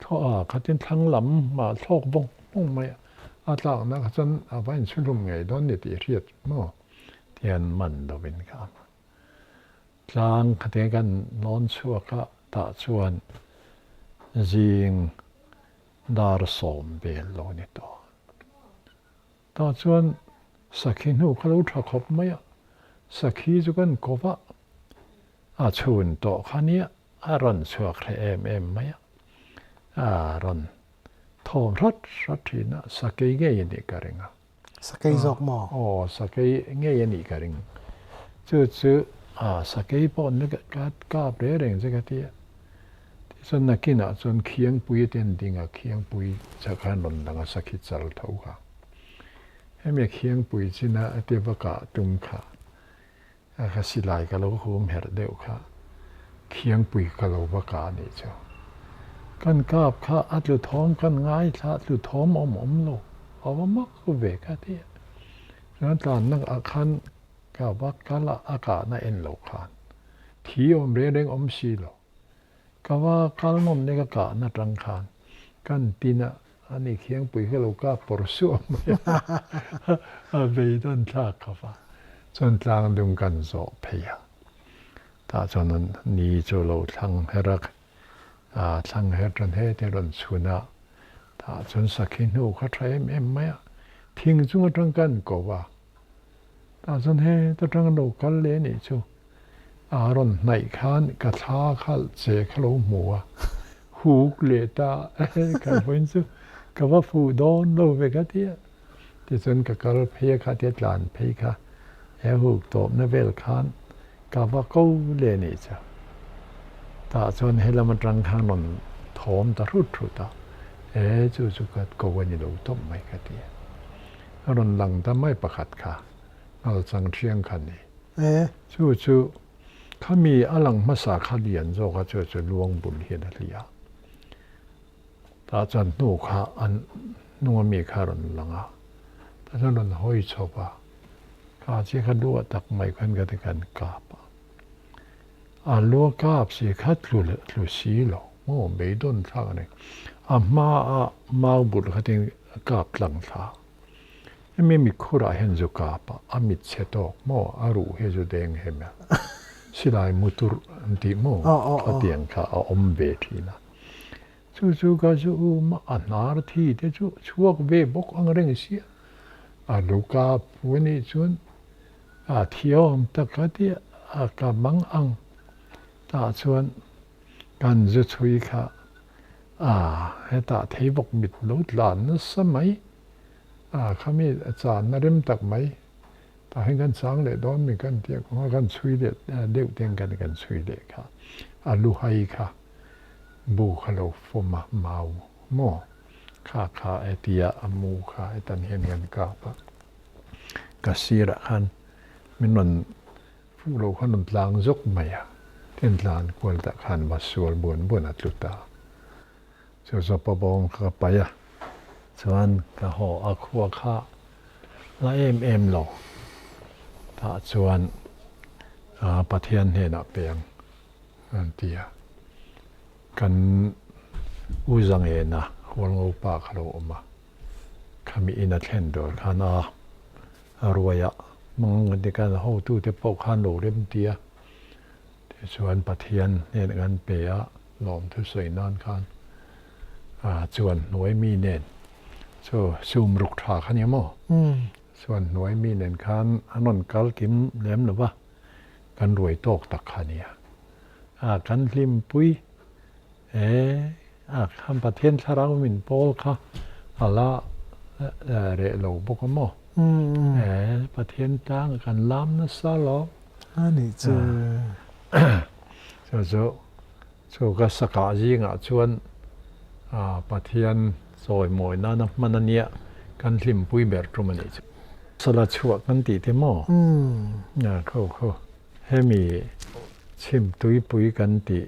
Thlawh a, khatin thlang lam ah thlawk vawng vawng mai a, a tlakna kha chuan a va inchhunhlum ngei dawn ni tih hriat maw tihian man lovin ka awm a. Tlang khatin kan lawn chhuak a, tah chuan zing dar sawm vel lo ni tawh. Tah chuan sakhi hnu kha lo tha khawp mai a, sakhi chu kan ko va, a chhun tawh kha nia. A rawn chhuak hle em em mai a, a rawn thawm hrat hrat thin a, sakei ngei a nih ka ring a. Sakei zawk maw? Aw, sakei ngei a nih ka ring. Chu chu a sakei pawh ni ka kap reng reng che ka ti a. Tichuan nakinah chuan Khiangpui te an ding a, Khiangpui chak khan rawn lang a, sakhi chal tho kha. Hemi Khiangpui china a ti va kah tum kha. Ka silai ka lo hum herh deuh kha Khiangpui ka lo va kah anih chu. Kan kap kha a tlu thawm kan ngaithla a tlu thawm awm awm lo a va mak ve ka ti a. Chuan tlanna ah khan ka va kal a, a kahna en lo khan thi awm reng reng awm si lo. Ka va kal nawm nia ka kahna tang khan kan tin a, ani Khiangpui kha lo kap pawr suah mai a, a beidawn thlak khawp a. Chuan tlang dung kan zawh phei a, tah chuan an ni chu lo thlang her a, a thlang her tan heti rawn chhun a, tah chuan sakhi hnu kha tha em em mai a, thing chung atang kan ko a, tah chuan heta tang lo kal leh anih chu. A rawn hnaih khan ka thla khalh che kha lo hmu a, huk leh ta ka vawiin chu ka va fuh dawn lo ve ka ti a. Tichuan ka kal phei a kha tia tlan phei kha he huk tawpna vel khan ka va ko leh nih chu. Tah chuan helam atang khan rawn thawm ta hrut hrut a, e chu chu ka ko a ni lo tawp mai ka ti a. A rawn lang ta mai pakhat kha, ngalchang thiang kha ni. Chu chu Khami a lang hmasa kha lian zawk a chu chu luang bul hian a hliah a. Tah chuan hnu kha an hnung ami kha a rawn lang a, tah chuan rawn hawi chho va, kha chiah kha lu ah tak mai khan ka ti khan kap a. A lu a kap si kha tlu leh tlu si lo maw beidawn thlak a ni. A hma a mau bul kha tin a kap tlang thla. Hemi mikhurah hian zu kap a, a mit chhe tawk maw, a ruh hi zu deng hem a, silai mu tur an tih maw, khatiang kha a awm ve thin a. Chu chu ka zu um a, a hnar thi te chu chhuak ve bawk ang reng sia. A lu kap pu anih chuan a thiawm tak a tia a ka mang ang tah chuan kan zu chhui kha a hetah theibawk mit lo tlan nasa mai. A khami a channa rem tak mai tah hian kan chang leh dawn mi kan tih kawng a kan chhui leh deuh ten kan kan chhui leh kha a lu hai kha bu kha lo fawm a mau maw kha kha hetia a mu kha hetan hian kan kap a ka sirah khan min rawn fuh loh khan rawn tlang zawk mai a tin tlan kual tah khan va sual buan buan a tlu ta. Chu zawpa bawng kha ka paih a, chuan ka haw a khua kha la em em lo. Tah chuan Pathian hnenah peng an ti a, kan U Zangena Hualngo pa kha lo awm a, khami in a thlen tur khan a ruai a, mang te khan hotute pawh khan lo rem ti a. Tichuan Pathian hnenah kan pe a, lawmthu sawi nan khan chuan hnuai mi nen chu sum ruk tha kha nia maw? Chuan hnuai mi nen khan an rawn kal kim lem lo va, kan ruai tawk tak kha nia. Kan hlimpui e khan Pathian thlarau min pawl kha a la reh lo bawk a maw? Pathian tlang kan lam nasa lawm. A nih chu. Chu chu chu ka sakah zingah chuan Pathian chawimawi nana hman a nia kan hlimpui ber tum a nih chu. Sala chhuah kan tih te maw? Kho kho. Hemi chhim tuipui kan tih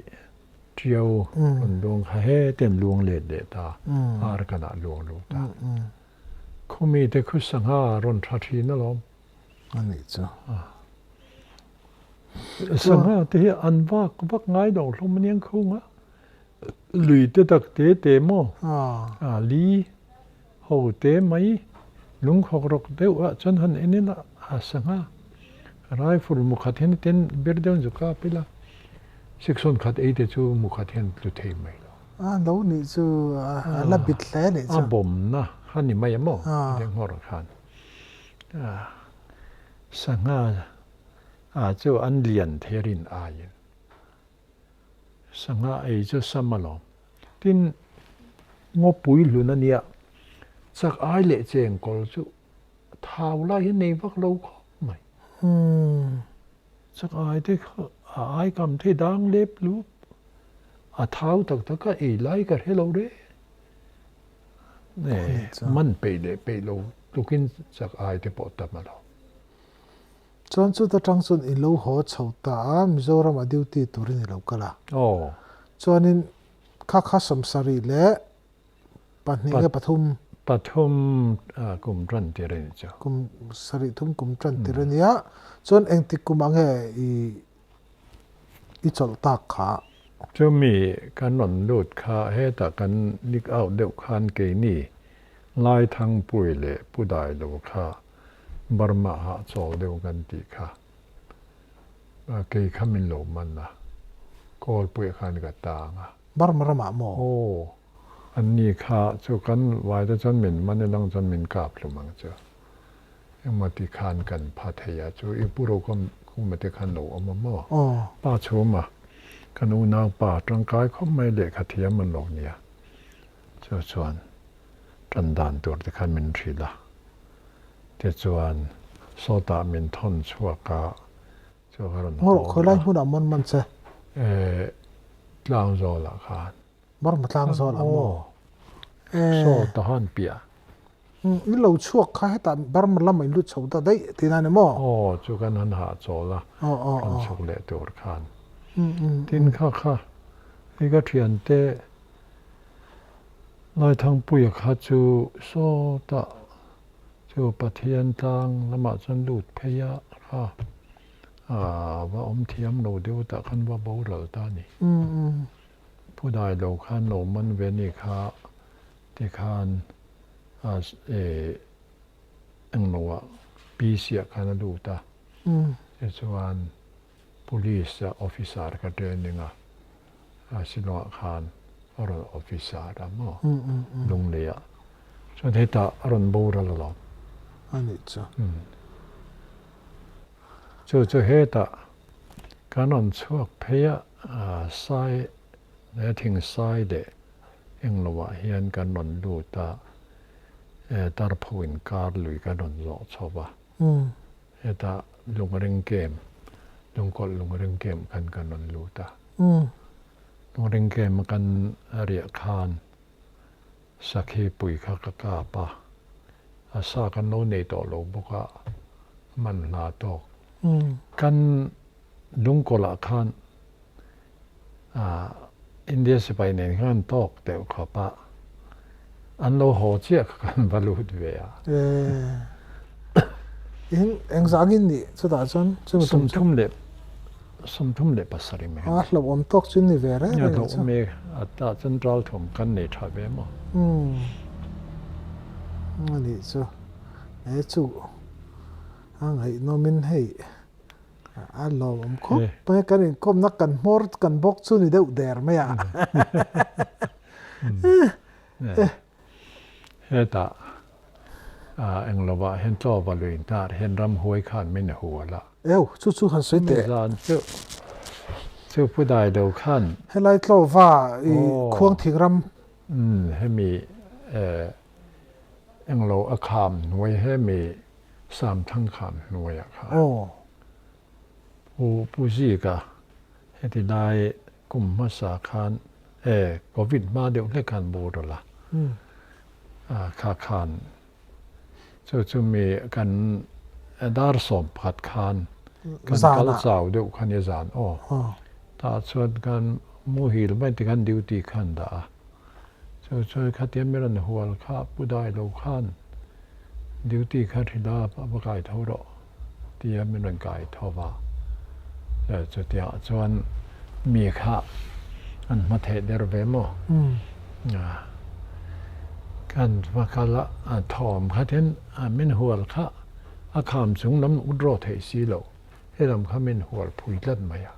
ṭiau rawn luang kha hetiang luang let leh ta, ar kanah luang lut ta. Khawmite khu sangha rawn ṭha ṭhin alawm. A nih chu. Sangha te hi an vak vak ngai lo hlawm aniang khung a. Lui te tak te te maw? A li ho te mai lungkhawk rawk deuh ah chuan han en ila a sangha rifle mu khat hian ten ber deuh zu kap ila section khat ei te chu mu khat hian tlu thei mai lo. A lo nih chu a la bit hle nih chu. A bawmna kha ni mai a maw? Nghawr khan. Sangha ah chu an lian therin aiin sangha ei chu sam alawm. Tin, ngawpui hlun a nia, chak ai leh chengkawl chu thau lai hi nei vak lo khawp mai. Chak ai te kha a ai kam thei dang lep lup, a thau tak tak a ei lai ka hre lo reng. Man peih leh peih lo tlukin chak ai te pawh tam a lo. Chuan chuta tang chuan i lo haw chho ta a, Mizoram a duty turin i lo kal a. Aw. Chuanin kha kha sawmsarih leh pahnih nge pathum? Pathum kum tan tir a ni chu. Kum sarih thum kum tan tir a nia. Chuan engtik kum ah nge i I chawlh tak kha. Chumi kan rawn lut kha hetah kan leak out deuh khan keini Laithangpui leh Pu Dailo kha Burma ah chawl deuh kan tih kha kei kha min lo man a, Kawlpuiah khan ka tang a. Burma ramah maw? Aw, anni kha chu kan vaite chuan min man ilang chuan min kap hlum ang chu. Engmaw ti khan kan pha thei a, chu i pu Rokham Khuma te khan lo awm a maw? Pa chhuma kan unau pa tangkai khawp mai lehkha thiam an lo nia. Chu chuan tan dan tur te khan min hrilh a, tichuan sawtah min thawn chhuak a, chu ka rawn haw a. Khawilai hmunah mawn man che? Tlangzawlah khan. Burma Tlangzawlah maw? Saw Tahan piah. In lo chhuak kha hetah Burma lamah in lut chho ta daih tihna a ni maw? Aw, chu kan han hahchawl a, kan chhuk leh tur khan. Tin kha kha hei ka thiante Laithangpuia kha chu sawtah chu Pathian tlang lamah chuan lut phei a kha va awm thiam lo deuh tah khan va boral ta a ni. Pu Dailo khan lo man ve ni kha tikhan englo ah PC ah khan a lut a, tichuan Police ah officer ka training a, Shillong ah khan a rawn officer a maw Lunglei ah chuan hetah a rawn boral alawm. A nih chu. Chu chu hetah kan rawn chhuak phei a, sai thing sai leh Englo ah hian kan rawn lut a, Tarpho inkar lui kan rawn zawh chho va. Hetah Lungring Camp, Lungkawlh Lungring Camp khan kan rawn lut a. Lungring Camp a kan riah khan Sakhi pui kha ka kap a, a sa kan lo nei tawh lo bawk a, man hla tawk. Kan Lungkawlh ah khan India sipai nen khan an tawk deuh khawp a, an lo haw chiah kha kan va lut ve a. Eng engzangin nih chutah chuan chumi tum chu? 37 mai. A hlauhawm tawk chu ni ve reng reng chu. Hlauhawm e, a tah chuan ralthawm kan nei tha ve maw? A nih chu, he chu a ngaihnawmin hei. A lawmawm khawp mai a, kan inkawmna kan hmawr kan bawk chu ni deuh der mai a. Hetah englovah hian tlawva lui hnar hian ramhuai khan min hual a. Eu, chu chu han sawi teh. Zan chu chu pu dai lo khan. Helai tlawva i khuang thing ram. Hemi englo a kham hnuai hemi Samthang kham hnuaiah kha Pu Pu Zika heti lai kum hmasa khan e Covid hma deuh hlek khan boral a, kha khan chu chu mi kan dar 11 khan kan kal chau deuh kha nia zan aw tah chuan kan muhil mai ti khan duty khan dah a. Chu chu khatia mi rawn hual kha Pu Dailo khan duty kha hrilh a, a va kai tho rawh tia min rawn kai tho va. Chutiang ah chuan mi kha an hma theh der ve maw? Kan va kal a, a thawm kha ten min hual kha a kham chung lam ut rawh theih si lo, helam kha min hual phui tlat mai a.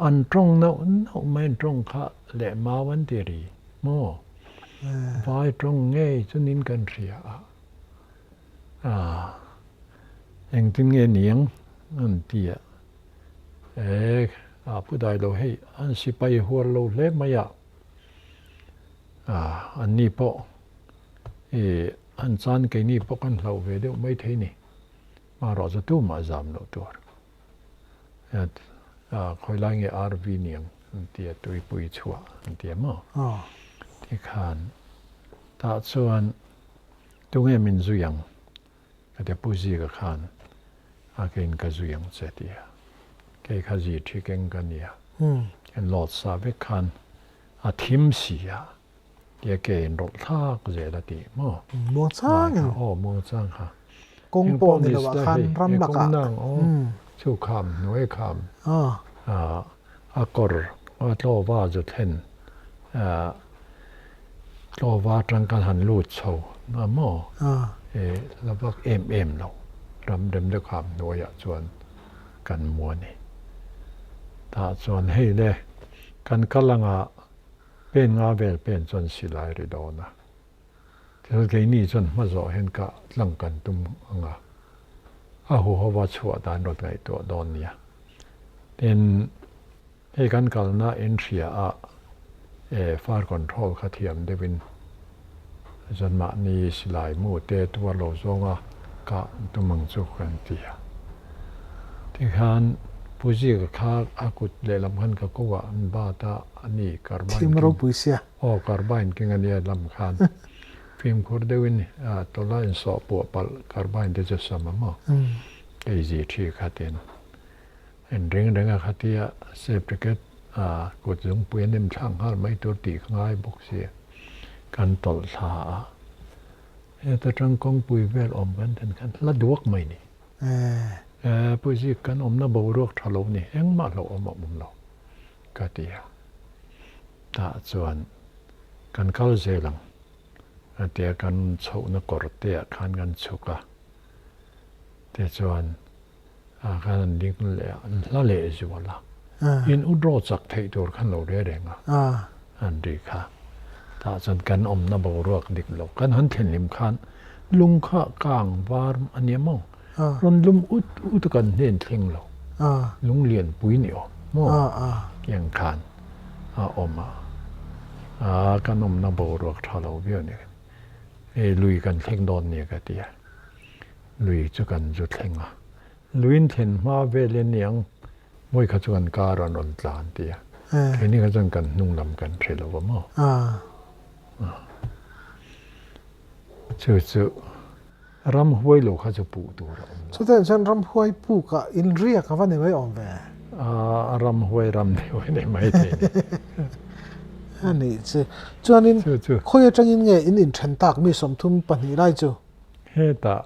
An tawng nauh nauh mai an tawng kha leh mau an ti ri maw? Vai tawng ngei chunin kan hria a, engtin nge niang an ti a, e a pu dai lo hei an sipai hual lo hle mai a, an ni pawh i an chan keini pawh kan hlauh ve deuh mai thei ni, marawh chu tumah zam loh tur. Khawi lai nge RV niang an ti a, tuipui chhuah an ti a maw? Tikhan tah chuan tunge min zui ang? Ka ti a, Pu Zika khan a keiin ka zui ang che ti a, kei kha zi thi keng ka nia, kan lawt sa vek khan a thim si a, tia ke in rawlh thlak zel a ti maw? Muangchangin. Aw, muangchang kha. Kawng pawh ni lo ah khan ram lakah. Kawng nang aw, chu kham hnuai kham a kawr a tlawva zu thlen tlawva atang khan han lut chho a maw? La vak em em lo ram rem deuh kham hnuaiah chuan kan mu a ni. Tah chuan hei le kan kal anga Pen nga vel pen chuan silai ri dawn a. Tichuan keini chuan hma zawh hian ka tlang kan tum ang a, a huhova chhuah dan rawn ngaihtuah dawn nia. Tin, hei kan kalna in hria a, e fire control kha thiam deuhin chuan mahni silai mu te tuar lo zawnga kah tum ang chu kan ti a. Tikhan Pu Zika kha a kut lehlam khan ka ko ah an bat a, a ni carbine Thim ropui sia. Aw carbine keng a nia lam khan. Fimkhur deuhin tawlh a insawh puah palh carbine te chu sam a maw? Kei zi thi khatin in ring reng a khatia safe jacket kut zungpui a nem thlak nghal mai tur tih ka ngai bawk si. Kan tawlh thla a, heta tang kawngpui vel awm kan then khan hla duak mai ni. Puizik kan awmna boruak tha lo ni, engmah hlauhawm a awm lo ka ti a. Tah chuan kan kal zel ang a ti a, kan chhohna kawr te ah khan kan chhuk a, tichuan ah khan an ding leh a, an hla leh zual a, in u draw chak theih tur khan lo re reng a, an ri kha. Tah chuan kan awmna boruak dik lo kan han thlenhlim khan lung kha kang var a nia maw? Rawn lum ut ut a kan hnen thleng lo, lung lian pui ni awm maw? Tiang khan a awm a, a kan awmna boruak tha lo viau ni. Hei lui kan thleng dawn nia ka ti a, lui chu kan zu thleng a, luiin thlen hma vel in niang mawi kha chu kan kar an rawn tlan ti a, keini kha chuan kan hnung lam kan hre lo va maw? Chu chu Ramhuai lo kha chu puh tur a awm lo. Chutah chuan ramhuai pukah inriak a va ni mai awm ve? A ramhuai ram deuh a ni mai thei ni. A nih chu. Chuanin khawi atangin nge in inthen tak mi 32 lai chu? Hetah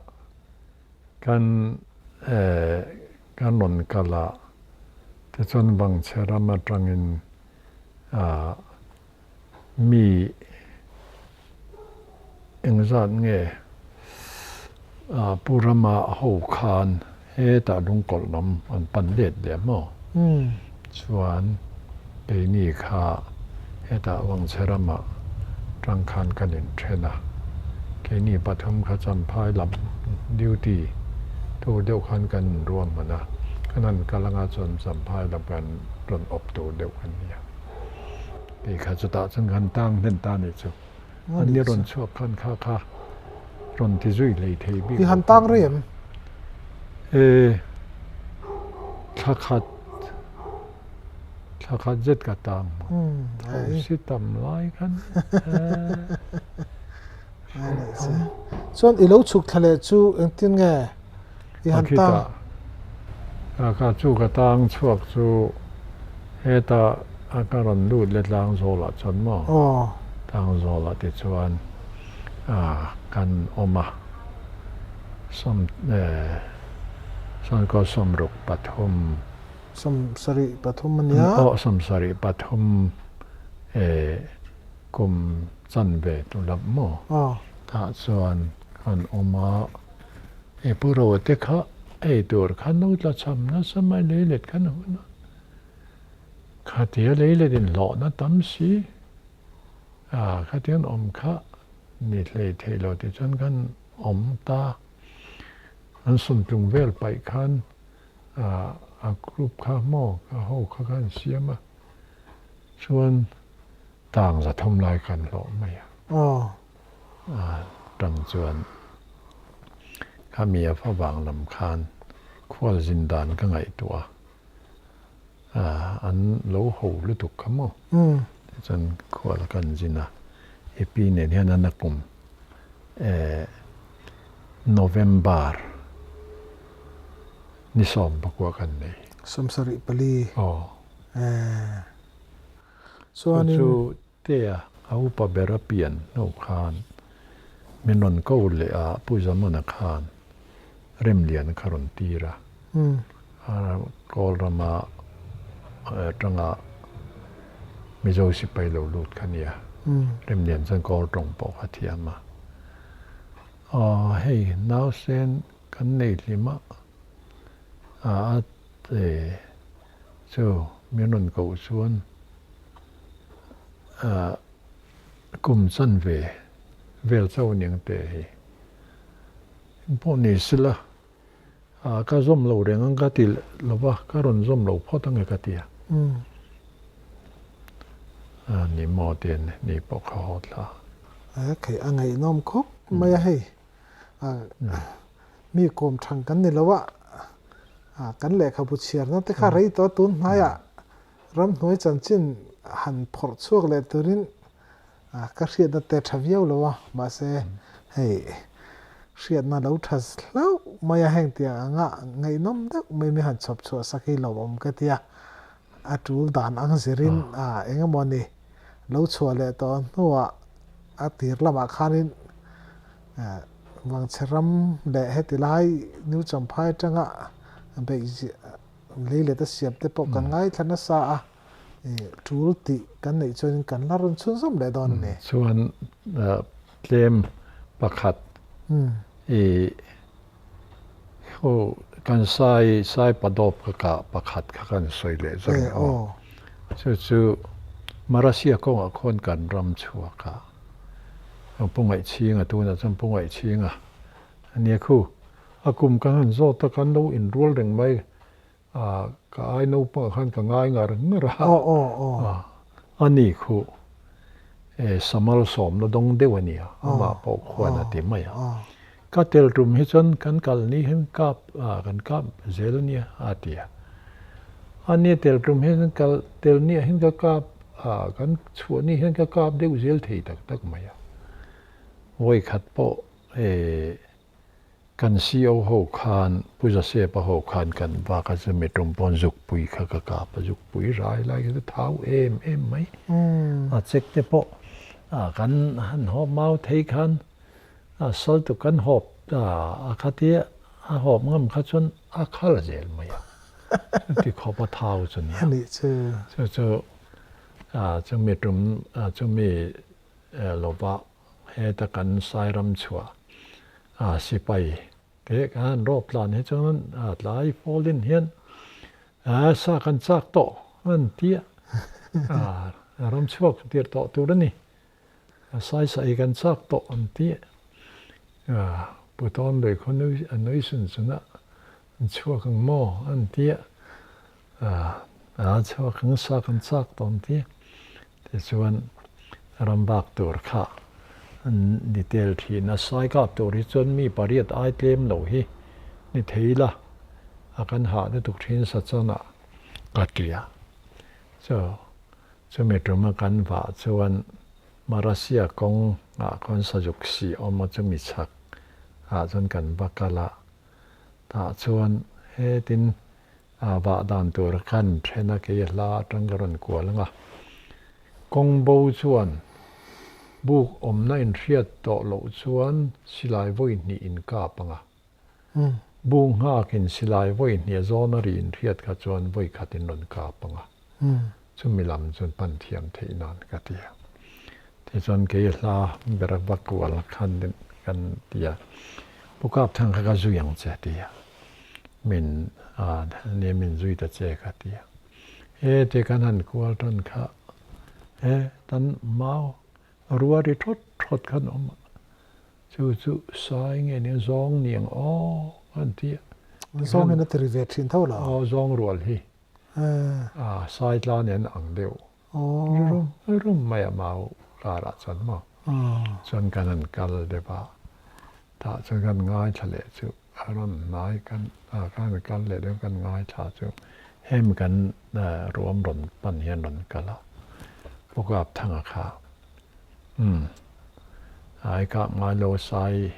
kan kan rawn kal a, tichuan Vangchhe ram atangin Mi engzat nge Pu Rama ho khan hetah lungkawlh lam an pan let leh maw? Chuan keini kha hetah Wangchhe ramah tang khan kan inthen a, keini pathum kha Champhai lam duty tur deuh khan kan inruahman a, kan han kal anga chuan Champhai lam kan rawn awp tur deuh kan ni a. Tih kha chutah chuan kan tang hlen ta nih chu. An ni rawn chhuak khan kha kha rawn ti zui hlei thei bik lo. I han tang rei em? E, thla khat, thla khat zet ka tang hmun. Tho si tam lai khan e. Chuan i lo chhuk thla leh chu engtin nge i han tang? Khitah ka chu ka tang chhuak chu heta a ka rawn lut leh tlang zawlah chuan maw? Tlang zawlah tichuan kan awm a, sawm sawmkaw 63. 73 a nia. Aw 73 kum chanve tu lam maw? Tah chuan kan awm a. He pu ro te kha ei tur kha no tla cham nasa mai leilet khan hun a, khatia leilet in hlawhna tam si a khatiang awm kha ni hlei thei lo ti chuan kan awm ta. An sawmtlung vel paih khan a group kha maw ka ho kha khan siam a, chuan tang 300 lai kan hlawh mai a. Tang chuan khami a favang lam khan khual zin dan ka ngaihtuah a, an lo ho lutuk kha maw? Tichuan khual kan zin a, i pi nen hian an a kum November ni 14 kan nei. 74. Aw. Chuanin. Chu Tea a upa ber a pian hnu khan min rawn ko leh a, Pu Zamana khan Remlian kha rawn tir a. Kawl rama atanga Mizo sipai lo lut kha nia. Remlian chuan Kawl tawng pawh kha thiam a. Aw hei nausen kan nei hlim a, a chu min rawn koh chuan Kum chanve vel chauh aniang te hi pawh ni sela ka zawm lo reng ang ka ti lo va, ka rawn zawm lo phawt ange ka ti a. Ni maw tiin ni pawh ka haw thla. Kei a ngaihnawm khawp mai a hei. Mi kawm thang kan ni lo a, kan lehkhabu chhiarna te kha rei tawh a tun hnaiah Ramhnuai chanchin han phawrh chhuak leh turin Ka hriatna te tha viau lo a, mahse hei hriatna lo tha hlauh mai a heng tiang anga ngaihnawm deuh mai mi han chhawp chhuah sak hi lawmawm ka tia. A tul dan ang zirin eng emaw ni lo chhuah leh tawh hnuah a tir lamah khanin Vangchhe ram leh heti lai New Champhai atanga beih lei let a siam te pawh kan ngaithla nasa a. Tul tih kan neih chuanin kan la rawn chhunzawm leh dawn a ni. Chuan tlem pakhat i ho kan sai sai padawp ka kah pakhat kha kan sawi leh zawk ang aw. Chu chu Marasia kawngah khawn kan ram chhuak a, Pu Ngaihchhinga tunah chuan Pu Ngaihchhinga a nia khu. A kum kan han zawt a kan lo inrual reng mai. A, ka ai naupangah khan ka ngai ngar ngar a. Aw, aw, aw. A, a ni khu e samal sawmna dawng deuh a nia, amah pawh khuan a ti mai a. Ka tel tum hi chuan kan kal ni hian kap, a, kan kap zel a nia, a ti a. A nia tel tum hian kal tel niah hian ka kap, a, kan chhuah ni hian ka kap deuh zel thei tak tak mai a. Vawikhat pawh e. Kan CO ho khan, Pu Zasepa ho khan kan vak a chumi tum pawn zukpui kha ka kap a, zukpui rai lai kha chu thau em em mai. A chek te pawh kan han hawp mau thei khan a sal tu kan hawp a khatia a hawp ngam kha chuan a khal zel mai a, chuti khawp a thau chu nia. Chu chu chumi tum chumi lova Heta kan Sairam chhuah a sipai te kan rawp tlan hi chuan tlai fawlin hian sa kan chak tawh an ti a, ram chhuak tir tawh tur a ni, sai sai kan chak tawh an ti a, Putawn lui khaw a nui sun sun a, an chhuak ang maw an ti a, a chhuak ang sa kan chak tawh an ti a. Tichuan, ram bak tur kha an ni tel thin a, sai kap tur hi chuan mi pariat ai tlem lo hi ni thei la, a kan hah lutuk thin sa chuan ah ka ti a. Chu chumi tuma kan vah chuan Marasia kawng ah khawn sazuk sih awm a chumi chhak ah chuan kan va kal a, tah chuan hetin A vah dan tur khan then a kei hla atang ka rawn kual ang a. Kawng bo chuan buk awmna inhriat tawh loh chuan silai vawi hnih in kap ang a. Bu nghakin silai vawi hnih a zawn a ri inhriat kha chuan vawi khat in rawn kap ang a. Chumi lam chuan pan thiam theih nan ka ti a. Tichuan kei hla ber a va kual khan kan ti a, Pu Kapthang kha ka zui ang che ti a. Min a nia min zui ta che ka ti a. He te kan han kual tan kha he tan mau rua ri thawt thawt khan awm a. Chu chu sai nge nia zawng niang aw kan ti a. Zawng in a ti ri ve thin tho lo. Aw zawng rual hi. A sai tla nen ang deuh. Rum rum mai a mau karah chuan maw. Chuan kan han kal deuh a. Tah chuan kan ngaithla leh chu. A rawn hnai kan kan kal leh deuh kan ngaithla chu hemi kan ruam rawn pan hian rawn kal a, Pu Kapthanga kha umm ai kap ngai lo sai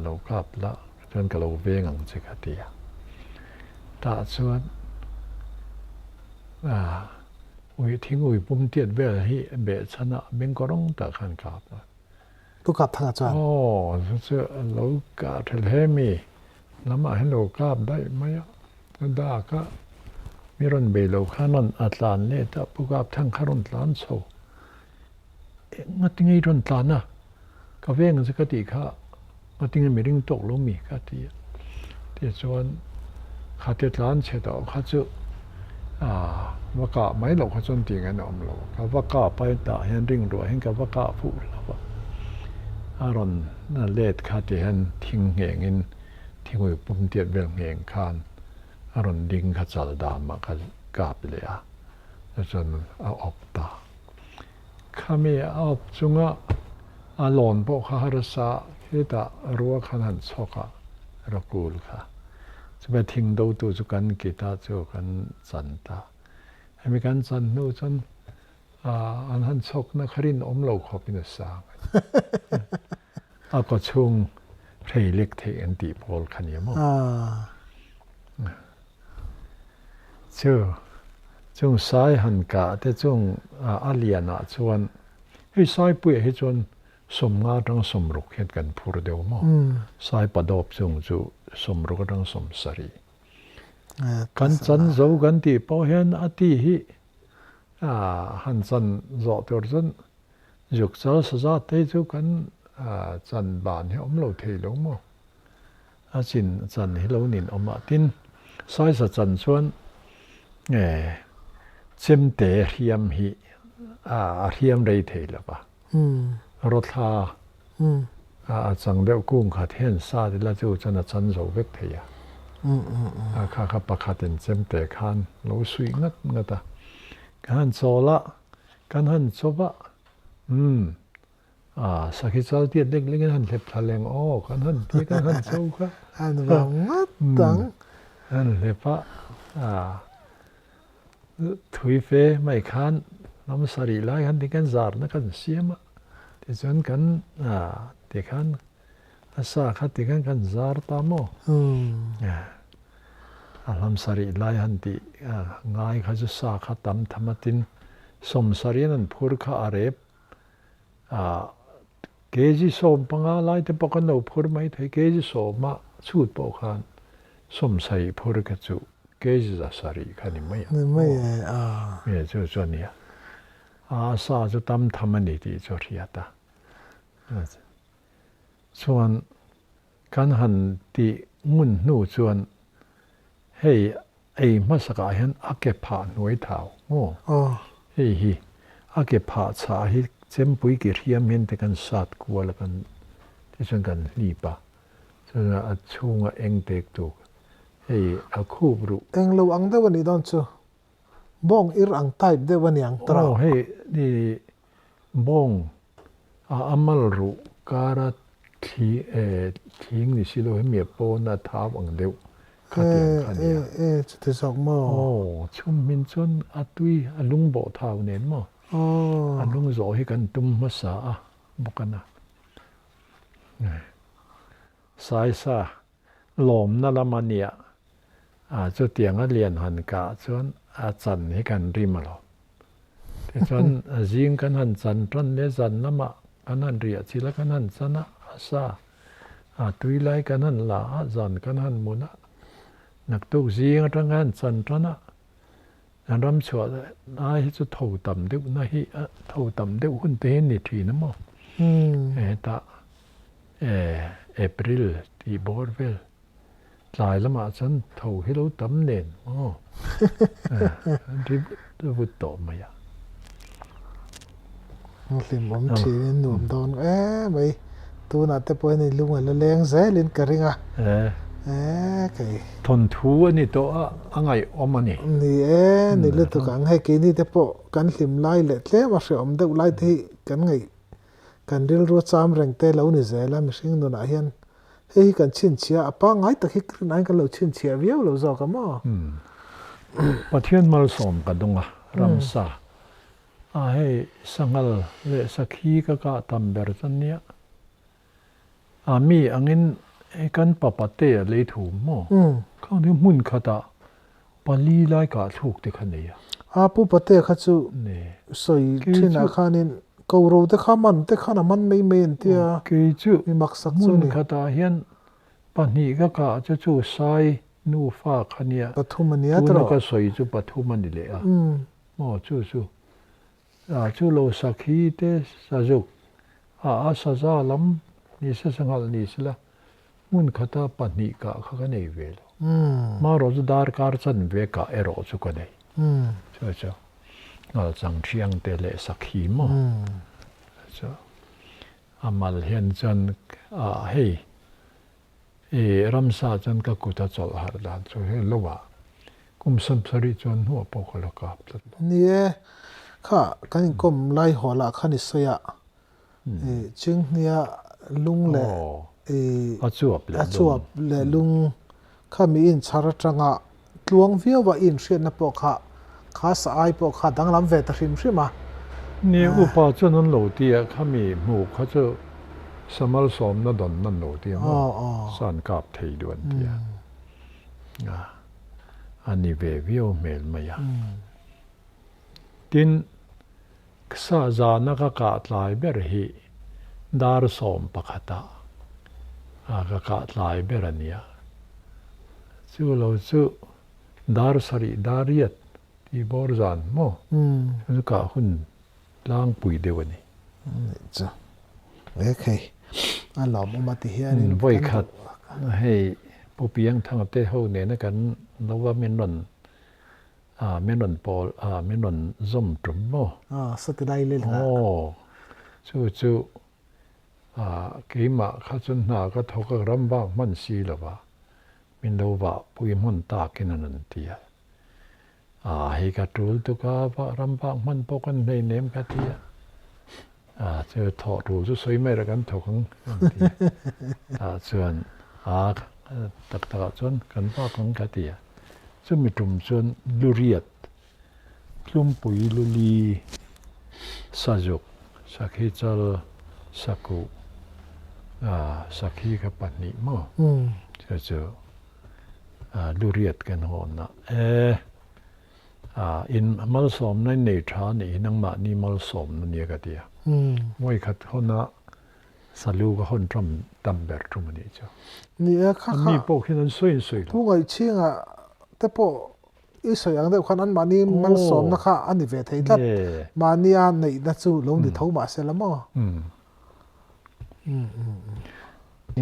lo kap la chuan ka lo veng ang che ka ti a, tah chuan ui thing ui pum tiat vel hi behchhan ah bengkawrawng tak khan kap a. Pu Kapthanga chuan. Aw, chu chu a lo kah tha hle mi. Lamah hian lo kap daih mai a. A dak a, mi rawn bei lo khan rawn a tlan let a, Pu Kapthang kha rawn tlan chho. Engati nge i rawn tlan a? Ka veng chu ka tih kha, ngati nge mi ring tawk lo mi ka ti a. Tichuan, khate tlan chhe tawh kha chu va kah mai loh kha chuan tih ngaihna awm lo. Ka va kah pai tah hian ring ruah hian ka va kah fuh lo a. A rawn let kha ti hian thing nghengin thingui pum tiat vel ngheng khan a rawn ding kha chal damah ka kap leh a. Tichuan a awp ta. Khami a awp chunga a lawn pawh kha harsa khitah rua khan han chhawk a, rakul kha. Chumi thing dotu chu kan kita chu kan chan ta. Hemi kan chan hnu chuan An han chhawkna kha rinawm lo khawpin a sang a ni. A kawchhung hrei lek theih an tih pawl kha nia maw? Chu chung sai han kah te chung a lianah chuan hei Saipuiah hi chuan 50 atang 60 hian kan phur deuh maw? Sai padawp chung chu 60 atang 70. Kan chan zo kan tih pawh hian a ti hi han chan zawh tur chuan zuk chal saza te chu kan chan ban hi awm lo thei lo maw? A chin chan hi lo nin awm a, tin saisa chan chuan chemte hriam hi a hriam rei thei lo va, rawthla a chang deuh kung khat hian sa te la chu chuan a chan zo vek thei a, a kha kha pakhatin chemte khan lo suih ngat ngat a, kan han chawl a, kan han chawp a, umm A, sakhi chal tiat lek lek in han hlep thla leng aw, kan han ti kan han cho kha. An vang ngawt ang. Han hlep a, a, thui fe mai khan lam sarih lai khan ti kan zarna kan siam a, tichuan kan, a, tikhan a sa kha tikhan kan zar ta maw? A hlam sarih lai han tih ngai kha chu sa kha tam tham a tin 70 in an phur kha a rep Kg 15 lai te pawh kan lo phur mai thei, kg 10 a chhut pawh khan 70 phur kha chu kg 700 kha ni mai a. Ni mai e, a. E chu chu a nia. A sa chu tam tham a ni tih chu a hriat a. Chuan kan han tih ngun hnu chuan hei Ei hmasakah hian a ke phah hnuai thau maw? Hei hi a ke phah chhah hi chempui ki hriam hian te kan sat kual a kan tichuan kan hlip a, chuan a chhunga eng tek tuk hei a khup ruh. Eng lo ang deuh a nih dawn chu bawng ir ang type deuh a ni ang tawrh a. Aw hei ni bawng a amal ruh kara thli thling ni si lo hemi a pawn a thau ang deuh khatiang kha nia. E e chuti zawk maw? Aw chhum hmin chuan a tui a lung bawh thau nen maw? Aw. A lung zawh hi kan tum hmasa a bawk a na. Saisa lawmna lam a nia a chutiang a lian han kah chuan a chan hi kan rim a lo. Tichuan a zing kan han chan tan leh zan lamah kan han riah chilh a kan han chan a, a sa a tui lai kan han la a, zan kan han mun a, naktuk zing atang kan han chan tan a, kan ram chhuah lai hi chu tho tam deuh na hi tho tam deuh hun te hi a ni thin a maw? Hetah April tih bawr vel tlai lamah chuan tho hi lo tam nen maw an ri vut vut tawh mai a. Hlimawm thin in nuam dawn em mai. Tunah te pawh hian lung a la leng zelin ka ring a. E kei. Thawnthu a ni tawh a, a ngaihawm a ni. Ni e, ni lutuk ang. Hei keini te pawh kan hlim lai leh tlem a hrehawm deuh lai te hi kan ngaih Kan rilru a cham reng te lo ni zel a, mihring nunah hian hei hi kan chhinchhiah a, pangngai tak hi rinaiin kan lo chhinchhiah viau lo zawk a maw? Pathian malsawm ka dawng a, ramsa a hei sanghal leh sakhi ka kah tam ber chuan nia, a mi angin hei kan papate a lei thum maw? Khang chu hmun khatah pali lai kah thluk te kha nei a. A pu pate kha chu sawi thinah khanin ko ro te kha man te khan a man mai mai an tia. Kei chu mi mak sak chu ni. Hmun khatah hian pahnih ka kah chu chu sai nufa kha nia. Pathum a nia tawh. Tuna ka sawi chu pathum a ni leh a. Maw chu chu chu lo sakhi te sazuk a a saza lam ni se sanghalh ni sela Hmun khata pahnih kah kha ka nei ve lo. Hmarawh chu darkar chanve kah erawh chu ka nei. Chu chu ngalchang thiang te leh sakhi maw? Chu a mal hian chuan ah hei i ramsa chuan ka kut a chawlh harh dan chu hei lo ah kum 70 chuan hnuah pawh ka la kap tlat lo. Ni e, kha kan inkawm lai haw lah khan i sawi a, Chinghnia lung leh a chuap leh lung kha mi inchhar atanga tluang viau a inhriatna pawh kha kha sa ai pawh kha danglam ve ta hrim hrim a. Ni upa chuan an lo ti a, khami hmu kha chu samal sawmna dawn nan lo ti a maw? Sa an kap thei duh an ti a. A ni ve viau hmel mai a. Tin, sa zana ka kah tlai ber hi dar 11 ah ka kah tlai ber a nia. Chu lo chu dar 7 dar 8 tih bawr zan maw? Chu chu kah hun tlangpui deuh a ni. Chu e khei a lawmawm a ti hianin Vawi khat hei Pu Piangthanga te ho nena kan lo va min rawn min rawn pawl min rawn zawm tum maw? Sawti lai lel kha. Aw chu chu keimah kha chuan hna ka thawk a ram vak hman si lo va min lo vah pui hmun takin an rawn ti a. A hei ka tul tuk a, vah ram vak hman pawh kan hnei nem ka ti a. A chu thawh tul chu sawi mai rah kan thawk ang an ti a. Tah chuan a tak tak ah chuan kan vak ang ka ti a. Chumi tum chuan luriat, tlumpui luli, sazuk, sakhi chal, sakuh, sakhi kha pahnih maw? Chu chu Luriat kan hawn a, e, in malsawmna in nei tha nih hi nangmahni malsawmna nia ka ti a. Vawi khat hawn a salu ka hawn tam tam ber tum a nih chu. Ni e, kha kha. Anni pawh khian an sawi an sawi lo. Thu ngaihchhinga te pawh i sawi ang deuh khan anmahni malsawmna kha a ni ve thei tlat. Mahnia neihna chu lo ni tho mah se la maw?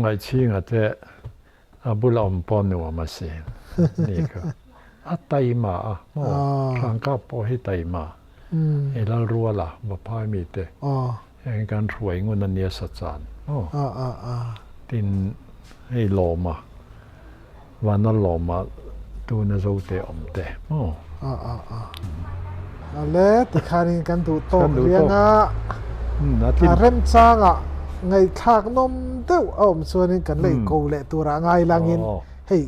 Ngaihchhinga te a bula awm pawh nuam a sin ni kha. A taima a maw? Hrangkap pawh hi taima. Hei Lalruala Vaphai mite heng kan hruai ngun a nia sa chan maw? Tin hei Lawma Vana Lawma tuna Zote awm te maw? Ale tikhanin kan duh tawk riang a, a remchangah ngaihthlak nawm deuh a awm chuanin kan la inko leh turah ngai langin hei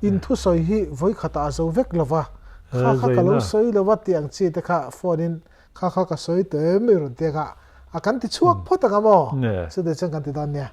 in thusawi hi vawi khatah a zo vek lo va, kha kha ka lo sawi lo va tih ang chi te kha phone in kha kha ka sawi teh mai rawn ti a kha a kan ti chhuak phawt ang a maw? Chutah chuan kan ti dawn nia.